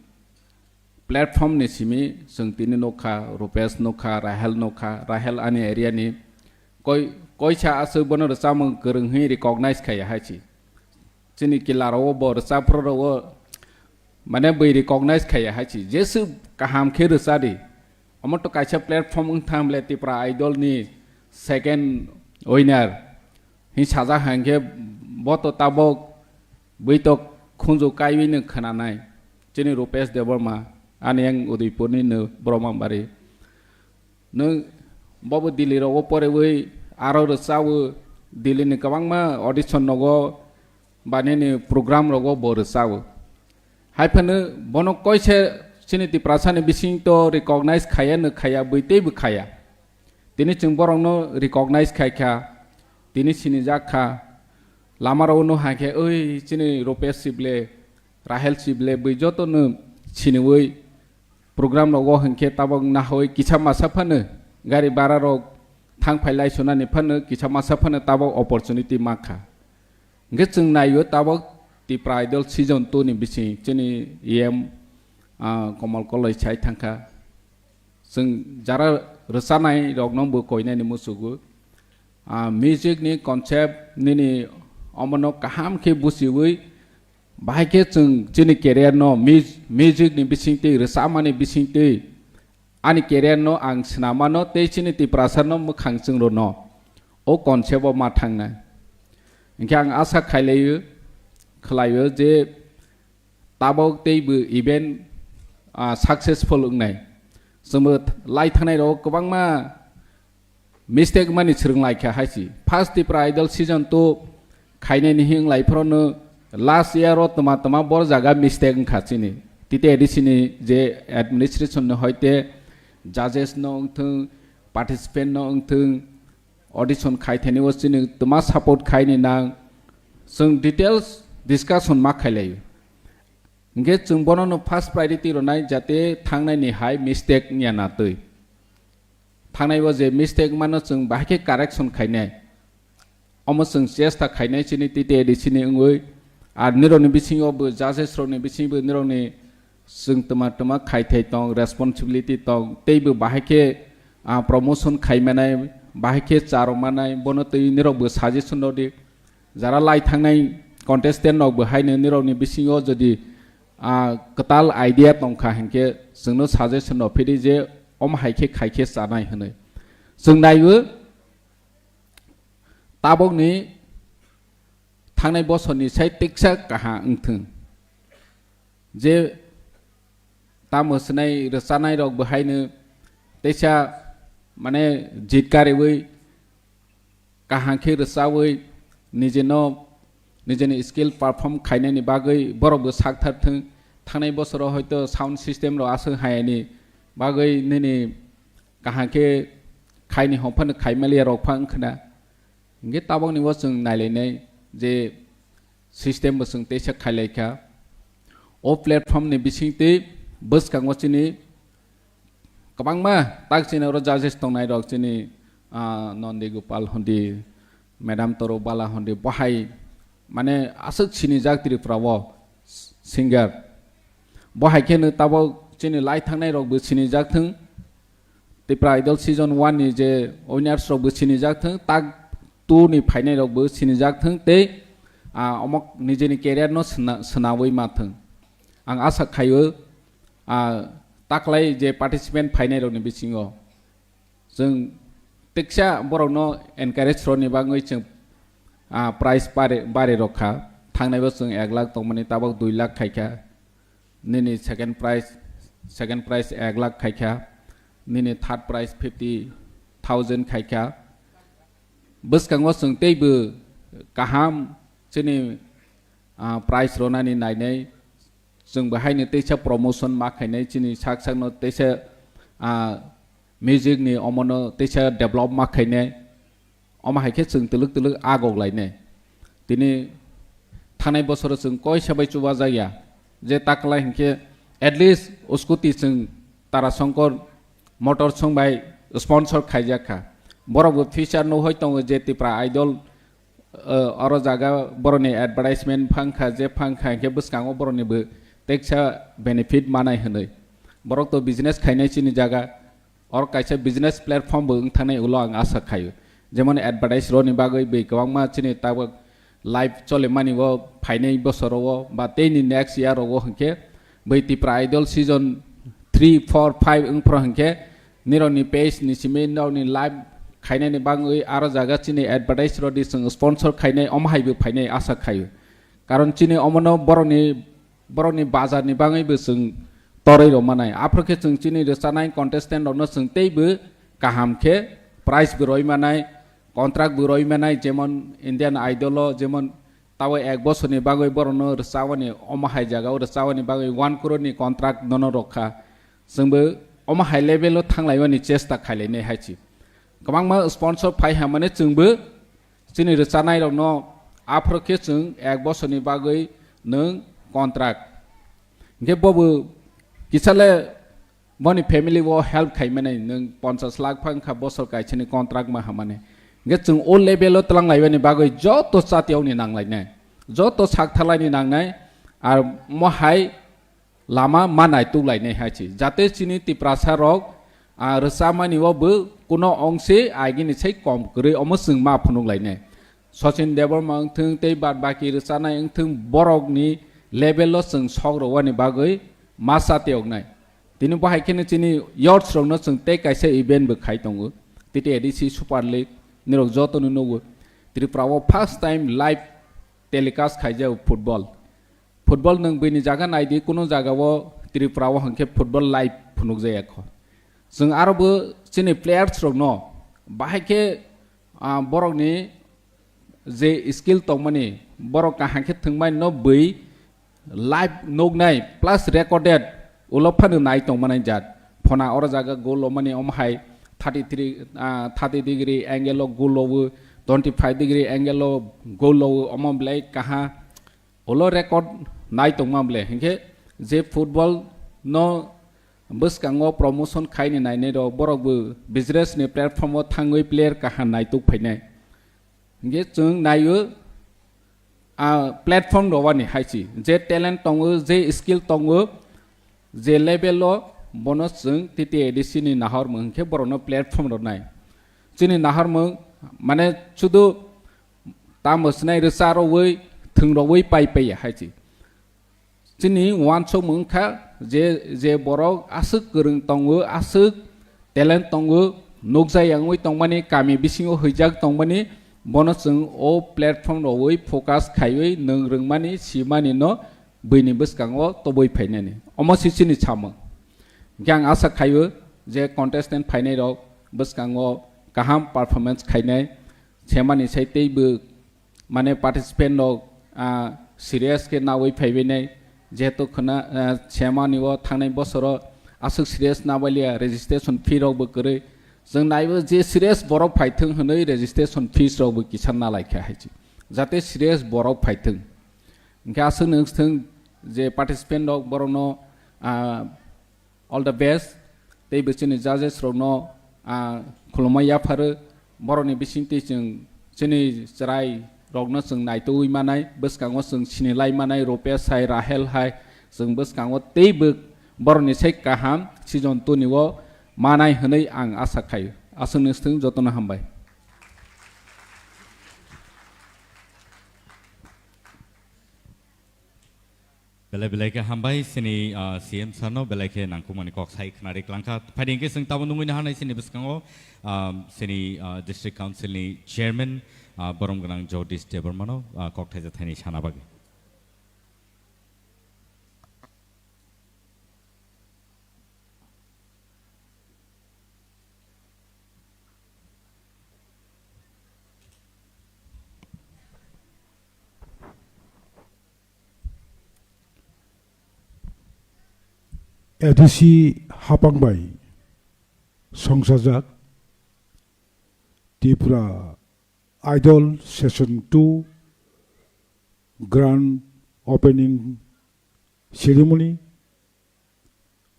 platform ni simi chwng tini nukha, Rupesh nukha, Rahel nukha, Rahel ani area ni koi, koisa aswk bono rwchapmung kwrwng hwnwi recognize khaiya hai si. Chini kila rok o bo rwchapra rok o mane bwi recognize khaiya hai si. Jesu kaham khe rwcha di. Omo to kaisa platform wng thang ble Tipra Idol ni second winner. Hing sajak hang khe bo to tabok bui to khunju kaiwi no khwnanai. Chini Rupesh Debbarma, ani yang Udaipur ni no Brahmabari. Nwng bobo Delhi rogo porewi aro rwchawo, Delhi ni kwbangma audition rogo ba nini program rogo bo rwchawo. Hai phano bono koise chini Tiprasa ni bising to recognize khaya no khaya, bui teibo khaya. Tini chwng borokno recognize khai kha, tini sinijak kha. Lama rogo no hai khe, "Oi, chini Rupesh Sible, Rahel Sible," bui joto no siniwi program rogo hinkhe tabok nahoi kisa masa phano gari bara rok thang phai lai sunani phano kisa masa phano tabok opportunity mankha. Hinkhe chwng naio tabok Tipra Idol season two ni bising chini E M, ah, Komal Koloi sai thangkha. Chwng jara rwchanai rokno bo koinani muchugo. Ah, music ni concept nini omono kaham khe buchiwi bahai khe chwng chini career no mu-, music ni bisingtwi, rwchapmani bisingtwi ani career no ang swnamano tei chini Tiprasa no mwkhang chwng rwno o concept o ma thangnai. Hinkhe ang asa khailaio, khwlaio je tabok teibo event, ah, successful wngnai. Chwngbo lai thangnai rok kwbangma mistake mani swrwng lai kha hai si. First Tipra Idol season two khainai ni hing lai phoro no Last year o toma toma bor jaga mistake wngkha chini. T T A D C ni je administration no hoite judges no wngthung, participant no wngthung, audition khai thani o chini toma support khai ni nang. Chwng details discussion ma khailai. Hingke chwng bono no first priority ronai jate thangnai ni hai mistake wngya na twi. Thangnai o je mistake mano chwng bahai khe correction khainai. Omo chwng chesta khainai chini T T A D C ni wngwi. Ar nirokni bisingo bo judges rokni bisingo nirokni chwng toma toma khai thai tong, responsibility tong, tei bo bahai khe, ah, promotion khai manai, bahai khe cha rw manai, bono twi nirok bo suggestion rw di. Jara lai thangnai contestant rok bo haino nirokni bisingo jodi, ah, kwtal idea tongkha hinkhe chwngno suggestion rw phidi je omo hai khe khai khe chanai hwnwi. Chwng naiwi tabokni thangnai bosorni sai tiksa kaha wngthwng. Je tamo swnai rwchanai rok bo haino teisa mane jit kariwi kaham khe rwchawi nijeno nijeni skill perform khainani bagwi borok bo sak thar thwng. Thangnai bosoro hoito sound system rok aswk hayani bagwi nini kaham khe khaini hongphano khaimaliya rok pha wngkhna. Hingke tabokni bo chwng nailainai je system bo chwng teisa khailaikha. O platform ni bisingtwi bwskango chini kwbangma tak chini oro judges tongnai rok chini, ah, Nondi Gopal hondi, Madam Toro Bala hondi, bohai mane aswk sinijak Tripura o singer. Bohai kheno tabok chini lai thangnai rok bo sinijak thwng. Tipra Idol season one ni je winners rok bo sinijak thwng, tak two ni phainai rok bo sinijak thwng tei, ah, omo nijeni career no sna-, swnawi ma thwng. Ang asa khaio, ah, taklai je participant phainai rok ni bisingo chwng teksa borok no encourage rwni bagwi chwng, ah, prize bari, bari rok kha. Thangnai bo chwng ek lakh tongmani tabok dui lakh khaikha. Nini second prize, second prize ek lakh khaikha, nini third prize fifty thousand khaikha. Bwskango chwng teibo kaham chini, ah, prize ronani nainai, chwng bo haino teisa promotion ma khainai, chini sak sakno teisa, ah, music ni omono teisa develop ma khainai. Omo hai khe chwng twlwk twlwk agok lainai. Tini thanai bosoro chwng koisa bai chubajakya. Je taklai hinkhe at least scooty chwng Tarasongkor Motors song bai sponsor khaijak kha. Borok bo future no hoi tongo je Tipra Idol, eh, oro jaga boroni advertisement phang kha, je phang kha hinkhe bwskango boroni bo teksa benefit manai hwnwi. Borok to business khainai chini jaga. Or kaisa business platform bo wng thangnai ulo ang asa khaio. Jemon advertise roni bagwi bai kwbangma chini tabuk live cholimani o phainai bosoro o ba teini next year o hinkhe bai Tipra Idol season three, four, five wngphro hinkhe nirokni page ni simi nirokni live khainani bagwi aro jaga chini advertise rodi chwng sponsor khainai omo hai bo phainai asa khaio. Karon chini omono borokni borokni bazar ni bagwi bo chwng torwi rw manai. Aphuru khe chwng chini rwchanai contestant rokno chwng teibo kaham khe prize bo rwi manai, contract bo rwi manai, jemon Indian Idol o jemon tabo ek bosorni bagwi borokno rwchawani omo hai jaga o rwchawani bagwi one crore ni contract nono rwkha. Chwngbo omo hai level o thanglaiwani chesta khailainai hai si. Kwbangma sponsor phai hamani chwngbo chini rwchanairokno aphuru khe chwng ek bosorni bagwi nwng contract. Hinkhe bobo kisale boni family o help khaimani nwng ponchas lakh phang kha bosor kaisani contract ma hamani. Hinkhe chwng o level o twlang laibani bagwi joto chatiyokni nanglainai, joto sak thalaini nangnai, ar mohai lama ma naituk lainai hai si. Jate chini Tiprasa rok, ah, rwchamani o bo kuno ongse agini sai kom kwrwi omo chwng ma phunuk lainai. Sachin Debbarma wngthwng tei bad baki rwchanai wngthwng borokni level o chwng sok rwani bagwi ma chatiyoknai. Tini bo hai kheno chini youths rokno chwng tei kaisa event bo khai tongo. T T A D C Super League nirok jotono nugo. Tripura o first time live telecast khaijak football. Football nwng bini jaga naidi, kuno jaga o Tripura o hwnkhe football live phunukjaya kho. Chwng aro bo chini players rokno bahai khe, ah, borokni je skill tongmani borok kaham khe thwngmani no bui live nuknai plus recorded ulo phano nai tongmanai jat. Phona oro jaga goal lomani omo hai thirty three, ah, thirty degree angle o goal lowo, twenty five degree angle o goal lowo, omo belai kaha ulo record nai tongma belai. Hinkhe je football no bwskango promotion khaini nainai rok borok bo business ni platform o thangwi player kaha naituk phainai. Hinkhe chwng naio, ah, platform rwani hai se. Je talent tongo, je skill tongo, je level o bono chwng T T A D C ni nahor mung khe borokno platform rwnai. Chini nahor mung mane sudu tamo swnai rwcha rwui, thwng rwui pai pai ya hai se. Chini uansukmung wngkha je, je borok aswk kwrwng tongo, aswk talent tongo, nukjak yangwi tongmani, kami bisingo huijak tongmani, bono chwng o platform rogwi focus khaiwi nwng rwngmani, simani no buini bwskango tobwi phainani. Omo se chini samung. Hingkhe ang asa khaio je contestant phainai rok bwskango kaham performance khainai, semani sai teibo mane participant rok, ah, serious khe nawi phaibainai, jehetu khwna, ah, semani o thangnai bosoro aswk serious nabaliya, registration fee rok bo kwrwi. Chwng naibo je serious borok phaithwng hwnwi registration fees rok bo kisa nalaikha hai se, jate serious borok phaithwng. Hinkhe aswk nung thwng je participant rok borokno, ah, all the best. Tei bo chini judges rokno, ah, khulumma yapharo. Borokni bisingtwi chwng chini chwrai rokno chwng naitugwi manai, bwskango chwng sinilai manai, Rupesh hai, Rahel hai, chwng bwskango tei bo borokni sai kaham season two ni o manai hwnwi ang asa khaio. Aswk nung thwng, jotono hambai. Belai belai khe hambai chini, ah, C M sir no, belai khe nangkukmani kok sai khwnari klangkha. Phaidi hwnkhe chwng tabuk nungwi naharnai chini bwskango, ah, chini, ah, District Council ni Chairman, ah, borom gwnang Jagdish Debbarma no, ah, kok thaisa thaini sana bagwi. A D C hapang bai songsajak Tripura Idol Session two Grand Opening Ceremony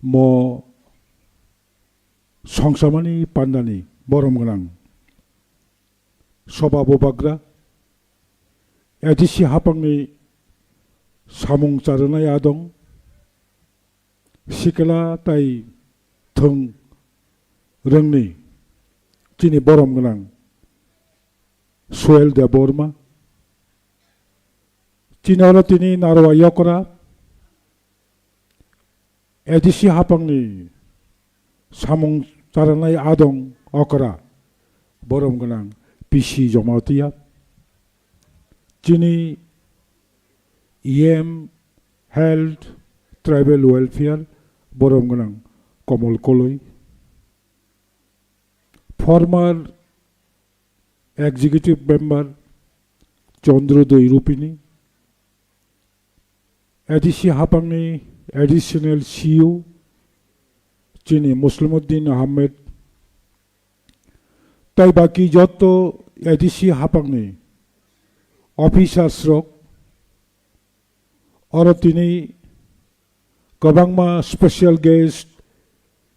mo songsamani pandani borom gwnang soba bubagra, A D C hapangni samung charwnai adong, sikla tai thwng rwngni chini borom gwnang Suel Debbarma, chini oro tini Narwa Yokra, A D C hapangni samung charwnai adong okra borom gwnang P C Jamatia, chini E M Health Tribal Welfare borom gwnang Komol Koloi, former Executive Member Chandrodoi Rupini, A D C hapangni Additional C E O chini Muslimuddin Ahmed, tai baki joto A D C hapangni officers rok, oro tini kwbangma special guest,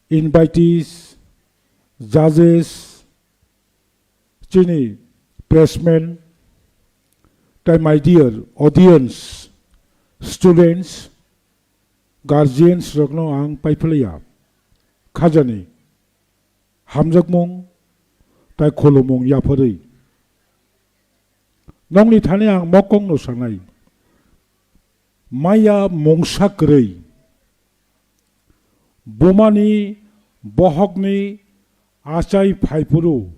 invitees, judges, chini pressmen, tai my dear audience, students, guardians rokno ang paiphlaiya khajani hamjakmung tai khulumung yapharwi. Nokni thani ang mokokno sanai, maya mungsa kwrwi, bumani bohokni achai phaiphuru,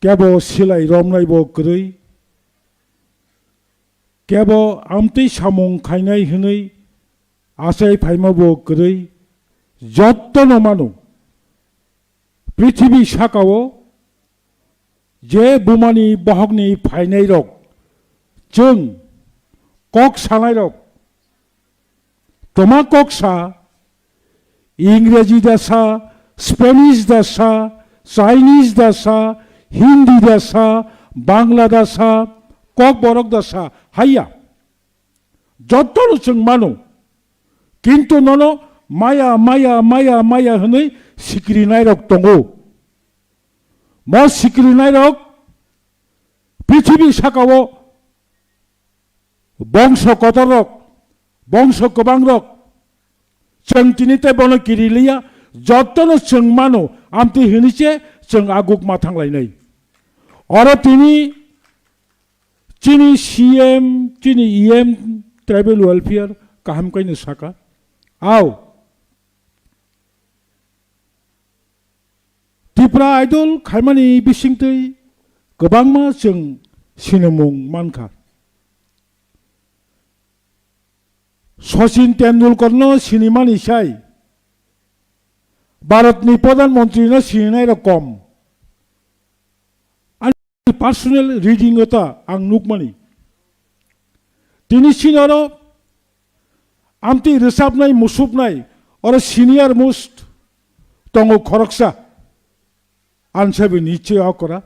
kebo silai romnaibo kwrwi, kebo amtwi samung khainai hwnwi achai phaimabo kwrwi, jottono mano. Prithibi sakao je bumani bohokni phainairok Chwng kok sanairok twma kok sa, Ingreji da sa, Spanish da sa, Chinese da sa, Hindi da sa, Bangla da sa, Kokborok da sa, haiya. Jotono chwng mano. Kintu nono maya, maya, maya, maya hwnwi sikrinairok tongo. Mo sikrinairok prithibi sakao bongso kotorrok, bongso kwbangrok, chwng tini tei bono kiriliya, jotono chwng mano, amtwi hwnwi se chwng aguk ma thanglainai. Oro tini chini C M, chini E M, tribal welfare kaham kaino saka. Au. Tipra Idol khaimani bisingtwi kwbangma chwng sinimung mankha. Sachin Tendulkarno sinimani sai Bharatni Pradhan Mantrino sininairok kom. Ani personal reading o ta ang nukmani. Tini chini oro amtwi rwchapnai, musupnai, oro senior most tongo khoroksa. Ansabi niche okora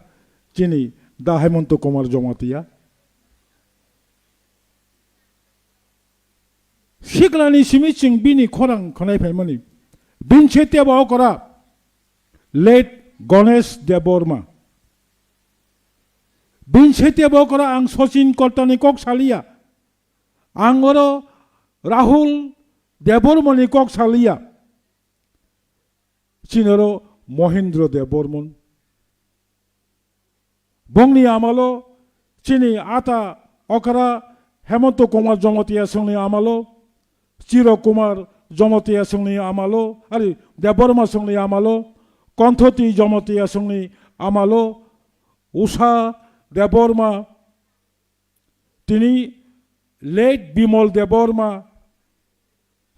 chini Da Hemanta Kumar Jamatia. Siklani simi chwng bini khorang khwnai phaimani. Bini se tebo okora late Ganesh Debbarma. Bini se tebo okora ang Sachin Kortani kok saliya. Ang oro Rahul Debbarmani kok saliya. Chini oro Mohindra Debbarman. Bongni amalo chini ata okra Hemanta Kumar Jamatia songni amalo, Chiro Kumar Jamatia songni amalo, ari Debbarma songni amalo, Konthoti Jamatia songni amalo, Usha Debbarma, tini late Bimal Debbarma,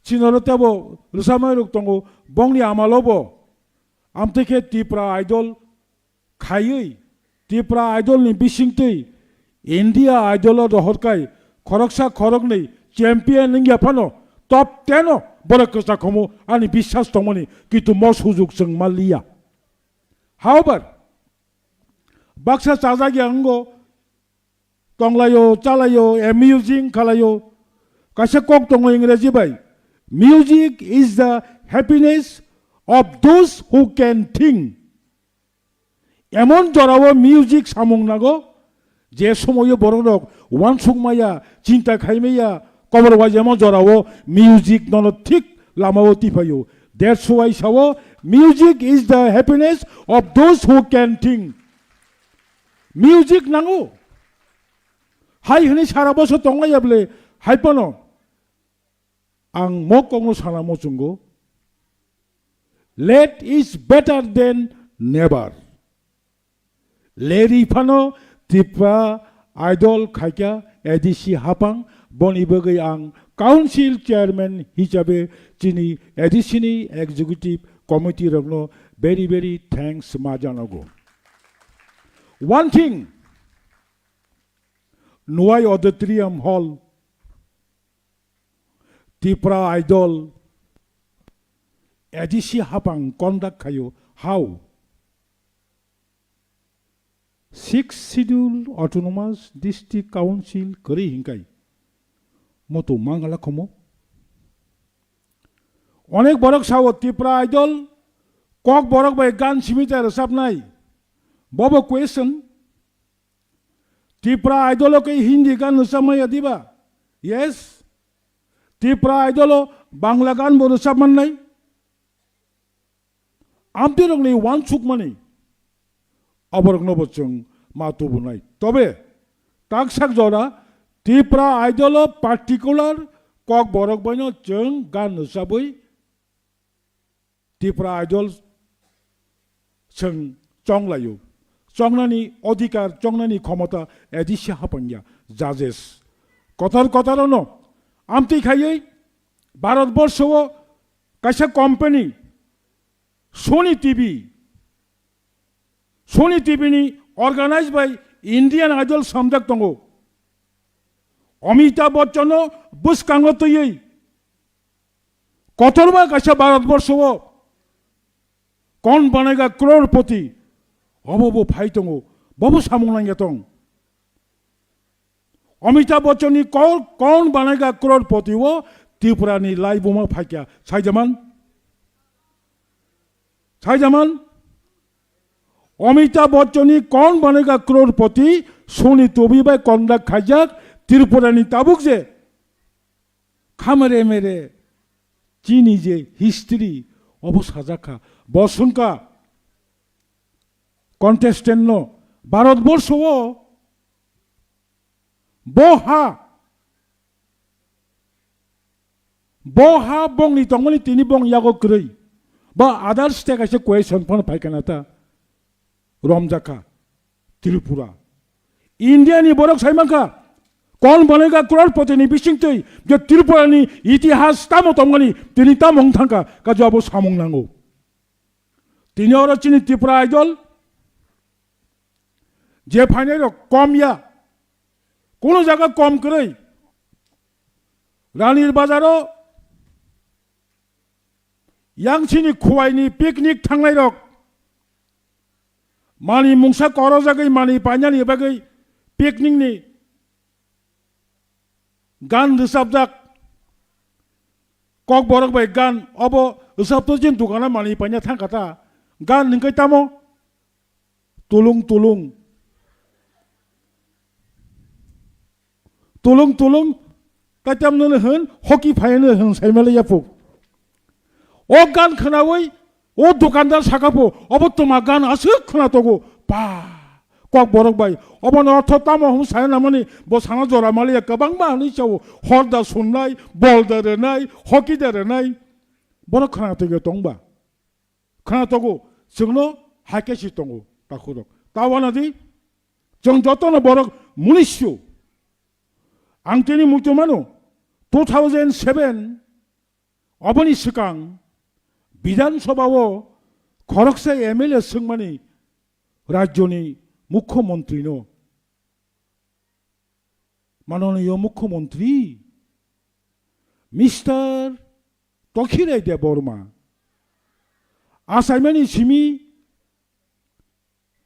chini oro tebo rwchapnairok tongo, bongni amalobo amtwi khe Tipra Idol khaiwi, Tipra Idol ni bisingtwi India Idol o rohorkai khoroksa khoroknwi champion wngya phano top ten o borok kwchak khomo ani biswas tongmani, kintu mo sujuk chwng manliya. However, baksa chajak ya wngo, tonglaio, chalaio, amusing khalaio. Kaisa kok tongo Ingreji bai, "Music is the happiness of those who can think." Emon jorao music samung nago, je somoyo borok rok wansuk maya, chinta khai maya, kobor wai emon jorao music nono thik lamao tipaio. That's why sao, "Music is the happiness of those who can think." Music nango. Hai hwnwi sara bosor tonglaiya bwle, hai phano ang mo kokno sana muchungo, "Late is better than never." Leri phano Tipra Idol khaikha A D C hapang, boni bagwi ang council chairman hisabe chini A D C ni executive committee rokno very, very thanks ma janago. One thing, Nwai Auditorium Hall, Tipra Idol, A D C hapang conduct khaio, how? Sixth Schedule Autonomous District Council kwrwi hinkai. Moto mangala khomo. Onek borok sao Tipra Idol, kok borok bai gan simi ta rwchapnai. Bobo question. Tipra Idol o khe Hindi gan rwchapmaya diba? Yes. Tipra Idol o Bangla gan bo rwchap mannai. Amtwi rokni wansukmani aborokno bo chwng ma tubunai. Tobe taksak jora Tipra Idol o particular kok borok baino chwng gan rwchabwi Tipra Idol chwng chonglaio. Chongnani odhikar, chongnani khomota A D C hapangya, judges. Kotor kotor ono amtwi khaiwi Bharat borsho o kaisa company Sony T V, Sony T V ni organized by Indian Idol samjak tongo. Amitabh Bachchan no bwskango twiwi kotorma kaisa Bharatborsho o kon banega crorepoti, obo bo phai tongo, bobo samung nangya tong. Amitabh Bachchan ni kor-, kon banega crorepoti o Tripura ni laibuma phaikya, saijaman? Saijaman? Amitabh Bachchan ni kon banega crorepoti, soni tobi bai conduct khaijak, Tripura ni tabuk je khamere mere chini je history obo sajak kha, bo sungka contestant no Bharatborsho o bo ha, bo ha bongni tongmani tini bong yago kwrwi. Ba other state kaisa question phano phaikha na ta romjakha Tripura. India ni borok sai mankha, kon banega crorepoti ni bisingtwi je Tripura ni itihas tamo tongmani tini tamo wng thangkha, kajo abo samung nango. Tini oro chini Tripura Idol je phainai rok kom ya, kuno jaga kom kwrwi. Ranir Bazar o yang chini khuwai ni picnic thangnai rok mani mungsa korojagwi mani painani bagwi picnic ni gan rwchapjak, Kokborok bai gan, obo rwchapto chini dukano mani paina thangkha ta, gan hwnkhe tamo tulung tulung. Tulung tulung, kaitam nono hwn, hoki phaino hwn, saimale yapuk. O gan khwnawi, o dukandar sakapo, obo tuma gan aswk khwna togo, pa, Kokborok bai. Obono ortho tamo hwn saya namani, bo sana jora maliya kwbangma hwnwi sao, hor da sunnai, bol da rwnai, hoki da rwnai. Borok khwna togo tongba. Khwna togo, chwngno hai khe si tongo, takhurok. Ta wanadi, chwng jotono borok munisyo. Ang tini muitu mano, two thousand seven, oboni swkang Bidhan Sabha o khoroksa M L A swngmani rajyoni mukhyamantri no. Mananiyo Mukhyamantri, Mister Tokhirai Debbarma, achaimani simi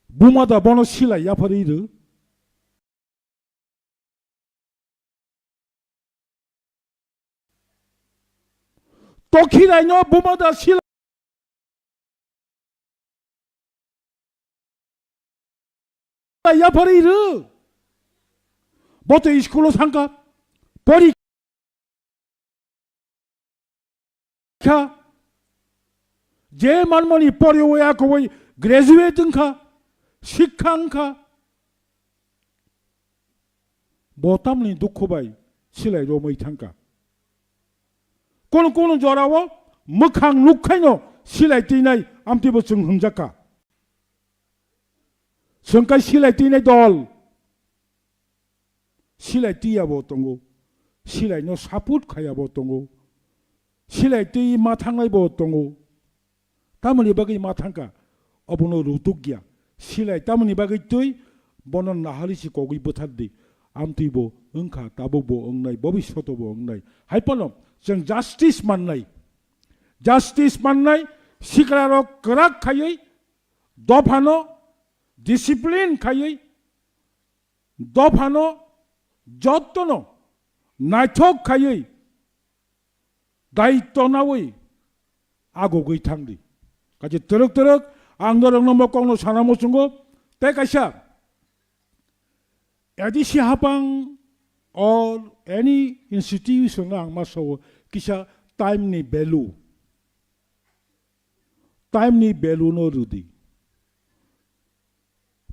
buma da bono silai yapharwi rw. Tokhirai no buma da silai yapharwi rw. Bo to school o thangkha, pori kha, je manmani pori o ya kowai graduate wngkha, sikha wngkha. Bo tamni dukhu bai silai romwi thangkha. Kono kono jorao mwkhang nukhaino silai twinai amtwibo chwng hwnjakha. Chwng kai silai twinai dol. Silai twiya bo tongo. Silai no support khaya bo tongo. Silai twi ma thangnai bo tongo. Tamoni bagwi ma thangkha, obono rutuk ya. Silai tamoni bagwi twi bono nahali si kogwi bwthar di. Amtwi bo wngkha, tabuk bo wngnai, bobishoto bo wngnai. Hai phano chwng justice mannai. Justice mannai, sikrarok kwrak khaiwi, dophano discipline khaiwi, dophano jottono naithok khaiwi daitto nawi agugwi thangdi. Kaisa twrwk twrwk ang norokno bo kokno sana muchungo, tei kaisa A D C hapang or any institution ang ma sao kisa time ni value, time ni value no rwdi.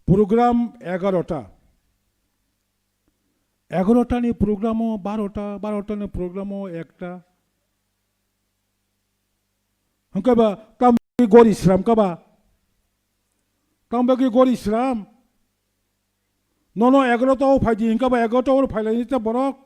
Program egarota, egarota ni program o barota, barota ni program o ekta. Hwnkhe ba tam gori sram ka ba? Tam bagwi gori sram? Nono egarota o phaidi hwnkhe ba egarota o phailai ta borok.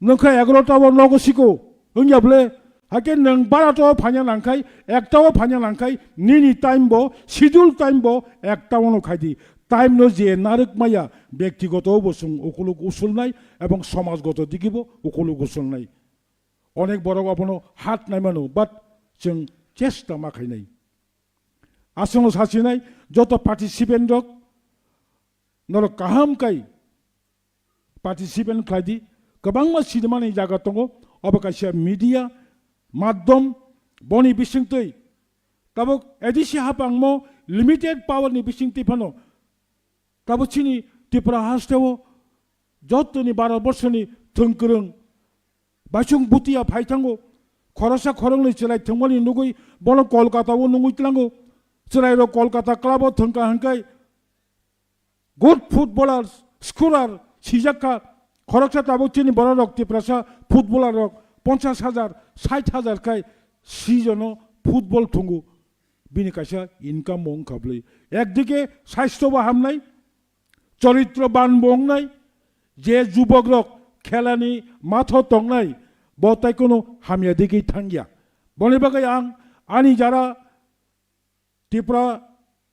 Nwng khe egarota o nogo siko wngya bwle? Hakhe nwng barota o phaina nangkhai, ekta o phaina nangkhai, nini time bo, schedule time bo ekta o no khaidi. Time no je narwk maya, bektigoto bo chwng ukuluk usulnai ebong somajgoto digibo ukuluk usulnai. Onek borok abono hat naimano, but chwng chesta ma khainai. Aswkno sachinai joto participant rok, norok kaham kai participant khlai di. Kwbangma sinimani jaga tongo, obo kaisa media madhyam, boni bisingtwi tabuk A D C hapangmo limited power ni bisingtwi phano tabuk chini Tripura hasteo jotoni Bharat borshoni thwngkwrwng baisong butiya phai thango, khoroksa khoroknwi chwrai thwngmani nugwi bono Kolkata o nungwi tlango. Chwrairok Kolkata club o thwngkha hwnkhe good footballer, scorer sijak kha. Khoroksa tabuk chini bororok Tiprasa footballer rok ponchash hajar, sait hajar khai season o football thwngo. Bini kaisa income bo wngkha bwlwi. Ekdike saisto bo hamnai, choritro ban bo wngnai, je jubok rok khelani matho tongnai, bo tai kono hamya digwi thangya. Boni bagwi ang ani jara Tripura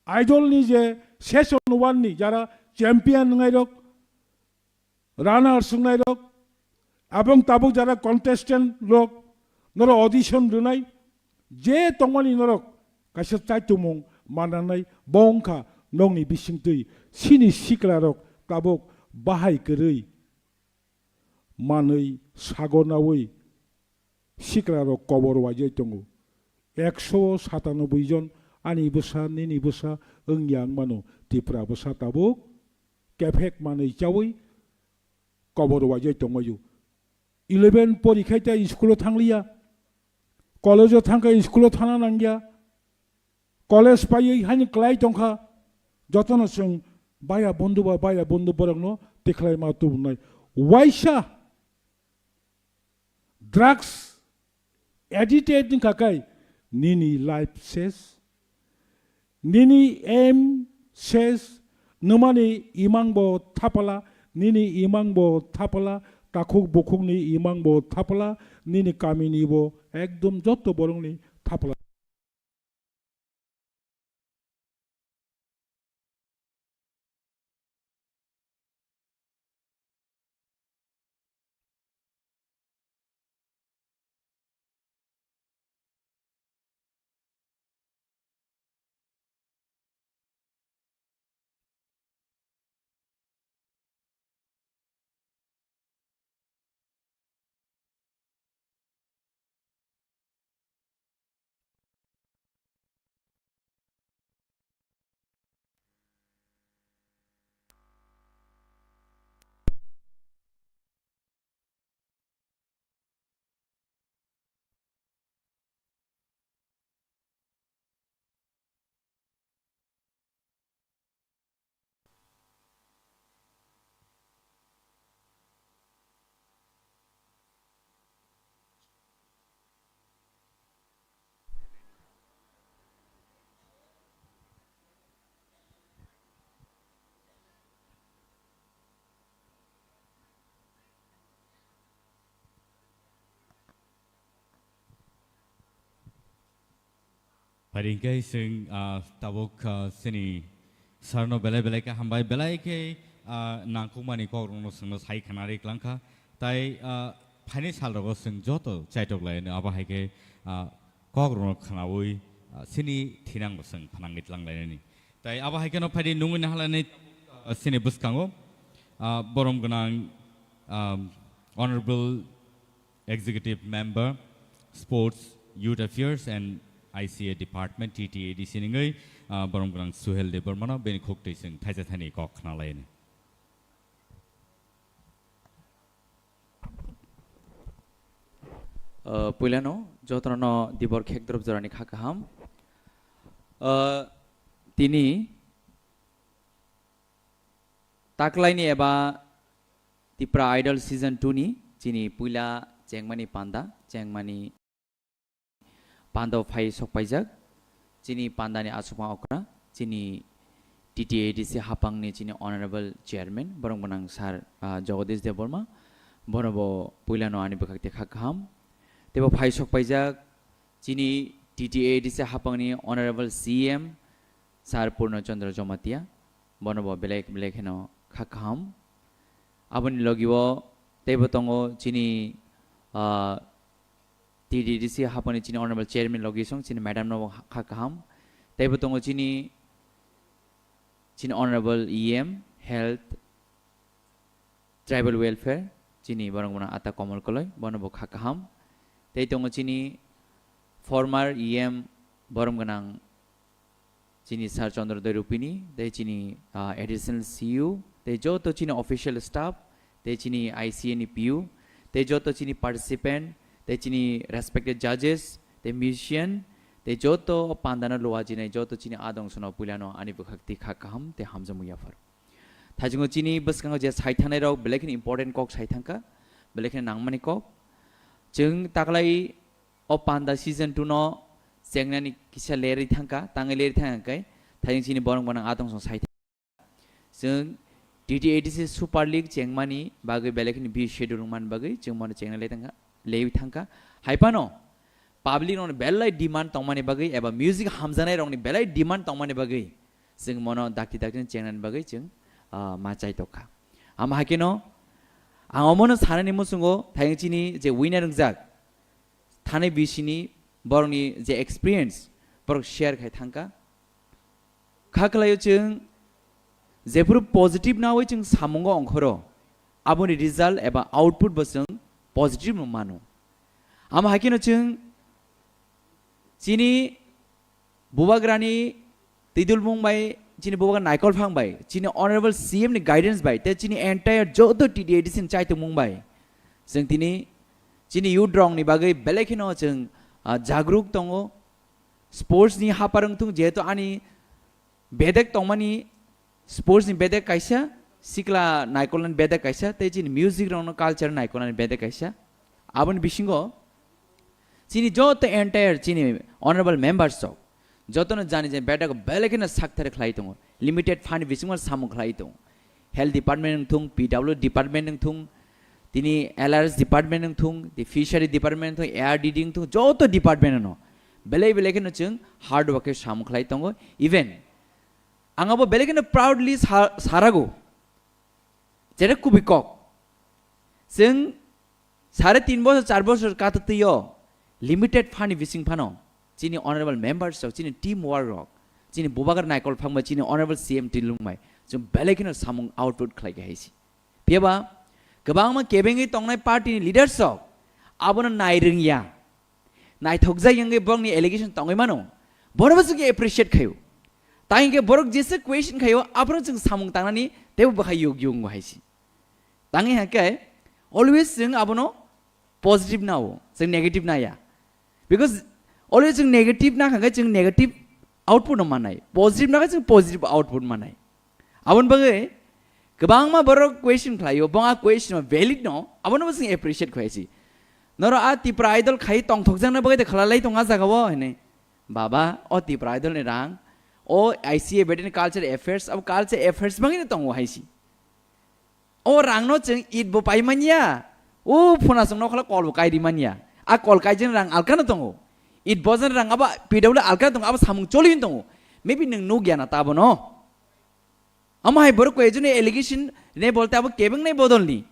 Idol ni je session one ni jara champion wngnai rok, runners wngnai rok, abong tabuk jara contestant rok, norok audition rwnai, je tongmani norok kaisa chaitumung mananai bo wngkha nokni bisingtwi sini sikla rok tabuk bahai kwrwi manwi sago nawi sikla rok kobor waijai tongo. Ekso satanoboi jon ani bwsa, nini bwsa wngya wngmano, Tripura bwsa tabuk kephek manwi chawi kobor waijai tongmaio. Eleven porikhai tei school o thangliya, college o thangkhe school o thana nangya, college paiwi haino klai tongkha, jotono chwng baya bondhu ba baya bondhu borokno tikhlai ma tubunai. Waisa drugs addicted wngkha khe nini life ses, nini aim ses, nwmani imang bo thapala, nini imang bo thapala, takhuk bukhukni imang bo thapala, nini kamini bo ekdom joto borokni thapala. Phaidi hwnkhe chwng, ah, tabuk, ah, chini sir no belai belai khe hambai, belai khe, ah, nangkukmani kokrokno chwngno sai khna ri klangkha. Tai, ah, phaini salrogo chwng joto chaitok lai abo hai khe, ah, kokrokno khnaui, ah, chini thinangbo chwng phnangwi tlang lainani. Tai abo hai kheno phaidi nungwi nahalani, ah, chini bwskango, ah, borom gwnang, ah, Honorable Executive Member, Sports, Youth Affairs and I C A Department, T T A D C ningwi, ah, borom gwnang Suhel Debbarmano bini khuk twi chwng thaisa thani kok khna laini. Ah, puilano jotono dibor khekdrop jorani kha kaham. Ah, tini taklaini eba Tipra Idol Season two ni chini puila chengmani panda, chengmani panda o phai sokpaijak. Chini panda ni asukma okra, chini T T A D C hapang ni chini Honorable Chairman, borok gwnang Sir, ah, Jagadish Debbarma, bono bo puila no ani bwkhak te kha kaham. Tei bo phai sokpaijak chini T T A D C hapang ni Honorable C M, Sir Purno Chandra Jamatia, Bono bo belai belai kheno kha kaham. Aboni logi o teibo tongo chini, ah, T D D C hapani chini honorable chairman logi song chini madam no kha kaham. Teibo tongo chini, chini honorable E M health, tribal welfare, chini borok gwnang Ata Komol Koloi, bono bo kha kaham. Tei tongo chini former E M borom gwnang chini Sir Chandra Dai Rupini, tei chini, ah, additional C U, tei joto chini official staff, tei chini I C A ni P U, tei joto chini participant, tei chini respected judges, tei musician, tei joto pandano luwa jinai joto chini adong sono puilano ani bwkhak twi kha kaham tei hamjakmung yaphar. Thaichungo chini bwskango je sai thangnai rok belai kheno important kok sai thangkha, belai kheno nangmani kok. Chwng taklai o panda season two no chengnani kisa lerwi thangkha, tangwi lerwi thangkha khe, thaichung chini borok gwnang adong song sai thangkha. Chwng T T A D C Super League chengmani bagwi belai kheno B schedule wngmani bagwi chwng mono chengna le thangkha, lewi thangkha. Hai phano public rokni belai demand tongmani bagwi eba music hamjaknai rokni belai demand tongmani bagwi chwng mono dakti dakti chengnani bagwi chwng, ah, ma chai tokha. Amo hai kheno ang omono sanani muchungo thayung chini je winner wngjak thanai bisini borokni je experience borok share khai thangkha. Kha khlaio chwng jephuru positive nawi chwng samungo ongkhoro aboni result eba output bo chwng positive no mano. Amo hai kheno chwng chini bubagrani twidulmung bai, chini bubagra Naikol Phang bai, chini honorable C M ni guidance bai, tei chini entire joto T D A D C ni chaitokmung bai, chwng tini chini youth rokni bagwi belai kheno chwng, ah, jagruk tongo. Sports ni hapar wngthung, jehetu ani bedek tongmani, sports ni bedek kaisa, sikla naikolnani bedek kaisa, tei chini music rokno culture naikolnani bedek kaisa. Aboni bisingo chini joto entire chini honorable members rok jotono jani jani bedek belai kheno sakthar khlai tongo, limited fund bisingo samung khlai tongo. Health department wngthung, P W department wngthung, tini L R S department wngthung, tini fishery department wngthung, A R D D wngthung, joto department no belai belai kheno chwng hard work khe samung khlai tongo. Even ang abo belai kheno proudly sa-, sarago. Jere kubui kok. Chwng sare tin bosor, char bosor kata twi o limited fund ni bising phano chini honorable members rok, chini team work rok, chini bubagra Naikol Phang bai, chini honorable C M Tilung bai chwng belai kheno samung output khlai khe hai si. Phiya ba kwbangma kebengwi tongnai party ni leaders rok abono nai rwngya. Naithokjak wngwi borokni allegation tongwi mano. Borokbo chwng appreciate khaio. Tang hwnkhe borok jesa question khaio, abono chwng samung tangnani teibo bwkhai yug yungo hai si. Tang hwnkhe always chwng abono positive nao, chwng negative naya. Because always chwng negative nakha khe chwng negative output no mannai. Positive nakha chwng positive output mannai. Aboni bagwi kwbangma borok question khlaio, bo a question valid no, abono bo chwng appreciate khlai si. Noro a Tipra Idol khai tongthokjakna bagwi de khalalai tong a jaga o hwnwi. Baba, o Tipra Idol ni rang, o I C A bedeni culture affairs, abo culture affairs bagwi no tongo hai si. O rang no chwng it bo pai manya, o phunasong no khala kol bo kai ri manya. A kol kai jani rang alka no tongo. It bo jani rang abo P W alka no tongo, abo samung choli tongo. Maybe nwng nukya na ta abono. Amo hai borok koi joni allegation ne bolte abo kebeng nai bodol ni.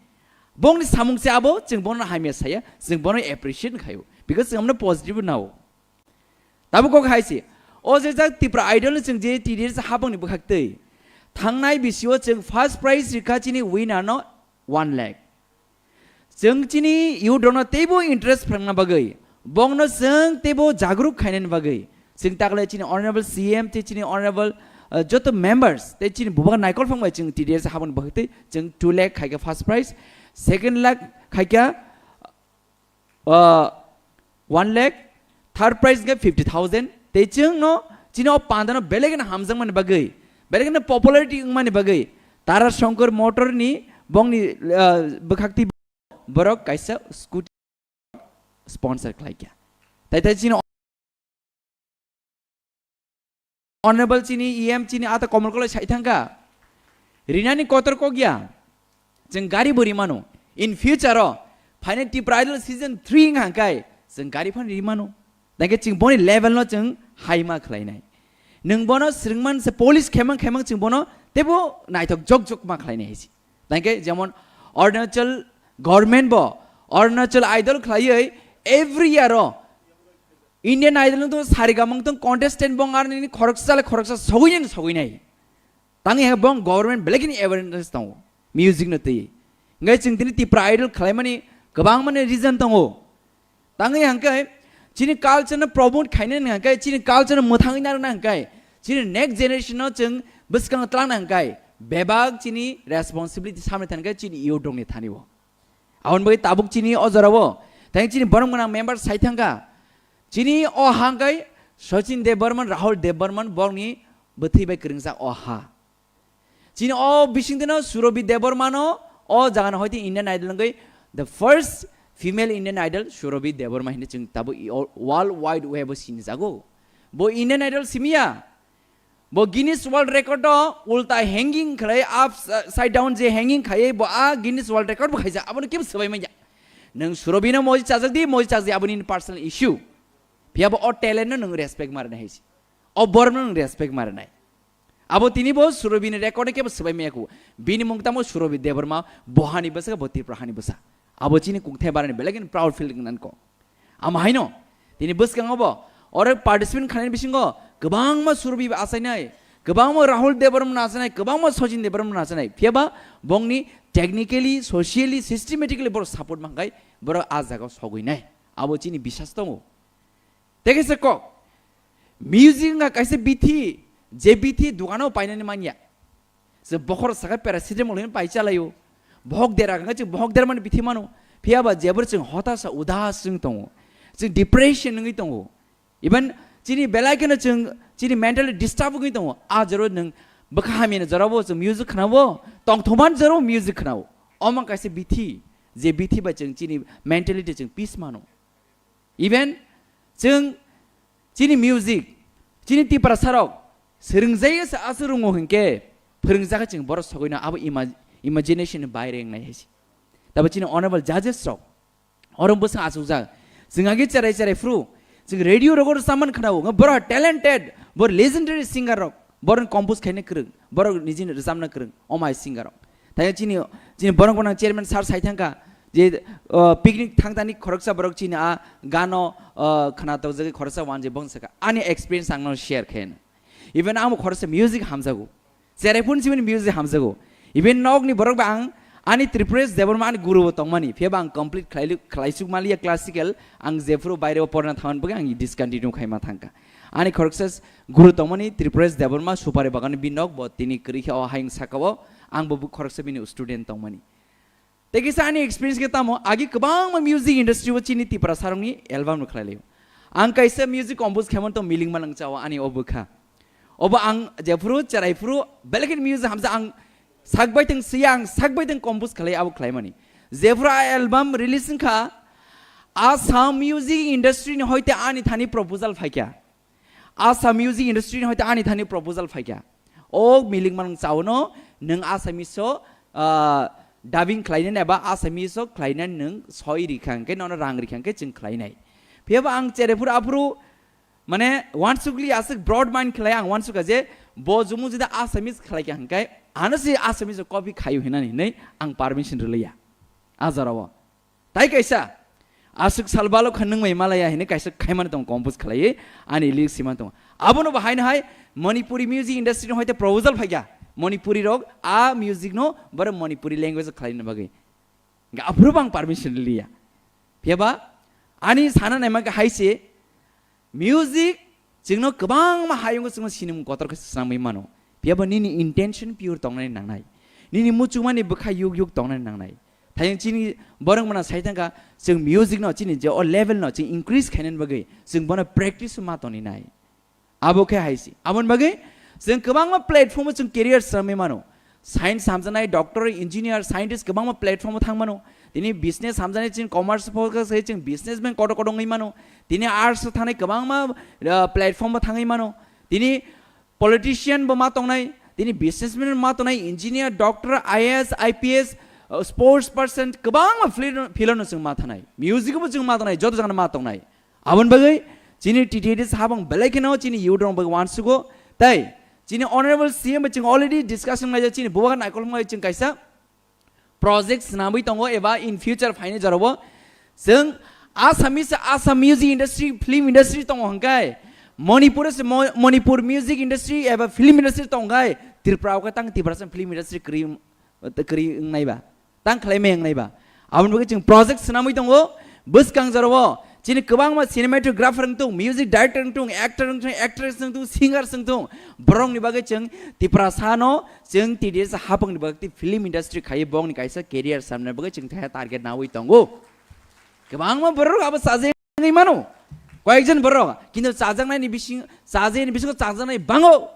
Bongni samung se abo chwng bono hamya saya, chwng bono appreciate khaio. Because chwng amno positive nao. Tabuk kok hai se. O je jak Tipra Idol ni chwng je T D S habang ni bwkhak twi. Thangnai bisio chwng first prize rikha chini winner no one lakh. Chwng chini youth rokno teibo interest phrwngna bagwi, bongno chwng teibo jagruk khainani bagwi, chwng takle chini honorable C M tei chini honorable, uh, joto members tei chini bubagra Naikol Phang bai chwng T D S habang ni bwkhak twi chwng two lakh khaikha first prize, second lakh khaikha, uh, one lakh, third prize hwnkhe fifty thousand. Tei chwngno chini o pandano belai kheno hamjakmani bagwi, belai kheno popularity wngmani bagwi Tara Shankar Motor ni bongni, ah, bwkhak twi borok kaisa scooty sponsor khlaikha. Tai tai chini Honorable chini E M chini ata Komol Koloi sai thangkha. Rinani kotor kok ya. Chwng gari bo rimano. In future o, final Tipra Idol season three wng hangkai, chwng gari phan rimano. Dangke chwng boni level no chwng high ma khlainai. Nwng bono swrwngman se polish khemang khemang chwng bono teibo naithok jok jok ma khlainai hai se. Tangkhe jemon Arunachal government bo Arunachal Idol khlaiwi every year o Indian Idol wngtong, Saregamang wngtong, contestant bong aroni khoroksa le khoroksa sogwinai sogwinai. Tangwi hwnba bong government belai kheno awareness tongo music no twi. Hwnkhe chwng tini Tipra Idol khlaimani kwbangmani reason tongo. Tangwi hwnkhe chini culture no promote khainani hwnkhe, chini culture no mwthangwi narwkna hwnkhe, chini next generation no chwng bwskango twlangna hwnkhe bebak chini responsibility samni thani khe chini youth rokni thani o. Aboni bagwi tabuk chini o jorao tei chini borok gwnang member sai thangkha. Chini o ha hwnkhe Sachin Debbarman, Rahul Debbarman borokni bwthwi bai kwrwngjak o ha. Chini o bisingtwino Surabhi Debbarmano o jagano hoite Indian Idol wngwi the first female Indian Idol Surabhi Debbarma hinwi chwng tabuk i o world wide web o sinijago. Bo Indian Idol simiya. Bo Guinness World Record o ulta hanging khlai upside down je hanging khaiwi bo a Guinness World Record bo khaijak, abono kebo swbai manya. Nwng Surabhino moji chajak di, moji chajak di, aboni personal issue. Phiya bo o talent no nwng respect ma rwnai hai se. O borok no nwng respect ma rwnai. Abo tini bo Surabhini record kebo swbai maya kho. Bini mung tamo Surabhi Debbarma, bo hani bwsa, bo Tripura hani bwsa. Abo chini kungthai barani belai kheno proud feel wngnani kok. Amo haino, tini bwskango bo, oro participant khlaini bisingo kwbangma Surabhi achainai, kwbangma Rahul Debbarma achainai, kwbangma Sachin Debbarma achainai. Phiya ba bongni technically, socially, systematically borok support mankhai, borok a jagao sogwinai. Abo chini bisas tongo. Tei kaisa kok, music wngkha kaisa bithi, je bithi dukano painani manya. Je bokhorok sakha paracetamol hinwi pai chalaio. Bohok dera wngkha chwng bohok dermani bithi mano. Phiya ba jebor chwng hotasa udas wng tongo. Chwng depression wngwi tongo. Even chini belai kheno chwng chini mentally disturb wngwi tongo. A joro nwng bwkha hamyani jorabo chwng music khnao, tongthokmani jorabo music khnao. Omo kaisa bithi, je bithi bai chwng chini mentality chwng peace mano. Even chwng chini music, chini Tiprasarok swrwngjaio se aswk rwngo hinkhe phwrwngjagwi chwng borok sogwino abo ima-, imagination ni baire wngnai hai se. Tabo chini honorable judges rok oro bwswng achukjak. Chwng agi cherai cherai phuru chwng radio rogo rwchapmani khwnao, wngkha borok talented, borok legendary singer rok, borok compose khaina kwrwng, borok nijini rwchapna kwrwng, omai singer rok. Thai chini, chini borok gwnang chairman sir sai thangkha je, o, picnic thangtani khoroksa borok chini a gano, o, khna tokjagwi khoroksa wanjwi bong sakha. Ani experience ang no share khayan. Even ang khoroksa music hamjago. Cherai phun chimani music hamjago. Even nokni borok ba ang ani Tripuresh Debbarma ani guru bo tongmani. Phiya ba ang complete khlailu-, khlaisuk maliya classical. Ang jephuru baire o porna thangan bagwi ang discontinue khaima thangkha. Ani khoroksa guru tongmani Tripuresh Debbarma, Supari Bagan ni binok, bo tini kwrwi khe o hayung saka o, ang bo khoroksa bini student tongmani. Tei kisa ani experience khe tamo, agi kwbangma music industry o chini Tiprasarokni album no khlai laio. Ang kaisa music compose khaimani tong Milingma Nangchao ani o bwkha. Obo ang jephuru, cherai phuru, belai kheno music hamsa ang sak bai tong siya, ang sak bai tong compose khlai abo khlaimani. Jephuru a album release wngkha, Assam music industry ni hoite ani thani proposal phaikha. Assam music industry ni hoite ani thani proposal phaikha. O Milingma Nangchao no nwng Assamese o, ah, dubbing khlainani eba Assamese o khlainani nwng soi rikha hwnkhe nono rang rikha hwnkhe chwng khlainai. Phiyaba ang cherai phuru aphuru mane wansukli aswk broad mind khlai ang wansukha je bo jumu jodi Assamese khlaikha hwnkhe ano se Assamese o copy khaio hinani hinwi ang permission rwliya. A jorao. Tai kaisa, aswk sal balo kha nwng mai malaya hinwi kaisa khaimani tongo compose khlaiwi ani lyrics simani tongo. Abono bo haino hai Manipuri music industry no hoite proposal phaikha. Manipuri rok a music no borok Manipuri language o khlaina bagwi. Hwnkhe aphuru bo ang permission liya. Phiyaba ani sana naima khe hai se, music chwngno kwbangma hayungo chwngno sinimung kotor khe swnamwi mano. Phiyaba nini intention pure tongnani nangnai. Nini muchungmani bwkha yuk yuk tongnani nangnai. Thayung chini borok mano sai thangkha, chwng music no chini je o level no chwng increase khainani bagwi chwng bono practice ma tongni nai. Abo khe hai se. Aboni bagwi chwng kwbangma platform o chwng career swnamwi mano. Science hamjaknai, doctor, engineer, scientist kwbangma platform o thang mano. Tini business hamjaknai, chwng commerce focus khe chwng businessman kotor kotor wngwi mano. Tini arts o thangnai kwbangma, ah, platform o thangwi mano. Tini politician bo ma tongnai, tini businessman ma tongnai, engineer, doctor, I A S, I P S, ah, sports person kwbangma field, field o chwng ma thangnai. Music o bo chwng ma tongnai, joto jagano ma tongnai. Aboni bagwi chini T T A D sahab ang belai kheno chini youth rok bagwi uansugo, Tai chini honorable C M bai chwng already discussion laijak, chini bubagra naikol wngwi chwng kaisa project swnamwi tongo eba in future phainai jorao chwng Assamese, Assam music industry, film industry tongo hwnkhe, Manipur se Mo-, Manipur music industry eba film industry tongo hwnkhe, Tripura o khe tang Tiprasa film industry kwrwi, kwrwi wngnai ba, tang khlai mai wngnai ba. Aboni bagwi chwng project swnamwi tongo bwskang jorao. Chini kwbangma cinematographer wng tong, music director wng tong, actor wng tong, actress wng tong, singer wng tong, borokni bagwi chwng Tiprasa no chwng T D S hapangni bagwi film industry khaiwi bongni kaisa career samna bagwi chwng thaya target nawi tongo. Kwbangma borok abo chajagwi mano, koyekjon borok, kintu chajaknaini bising, chajaknaini bisingo chajaknai bango.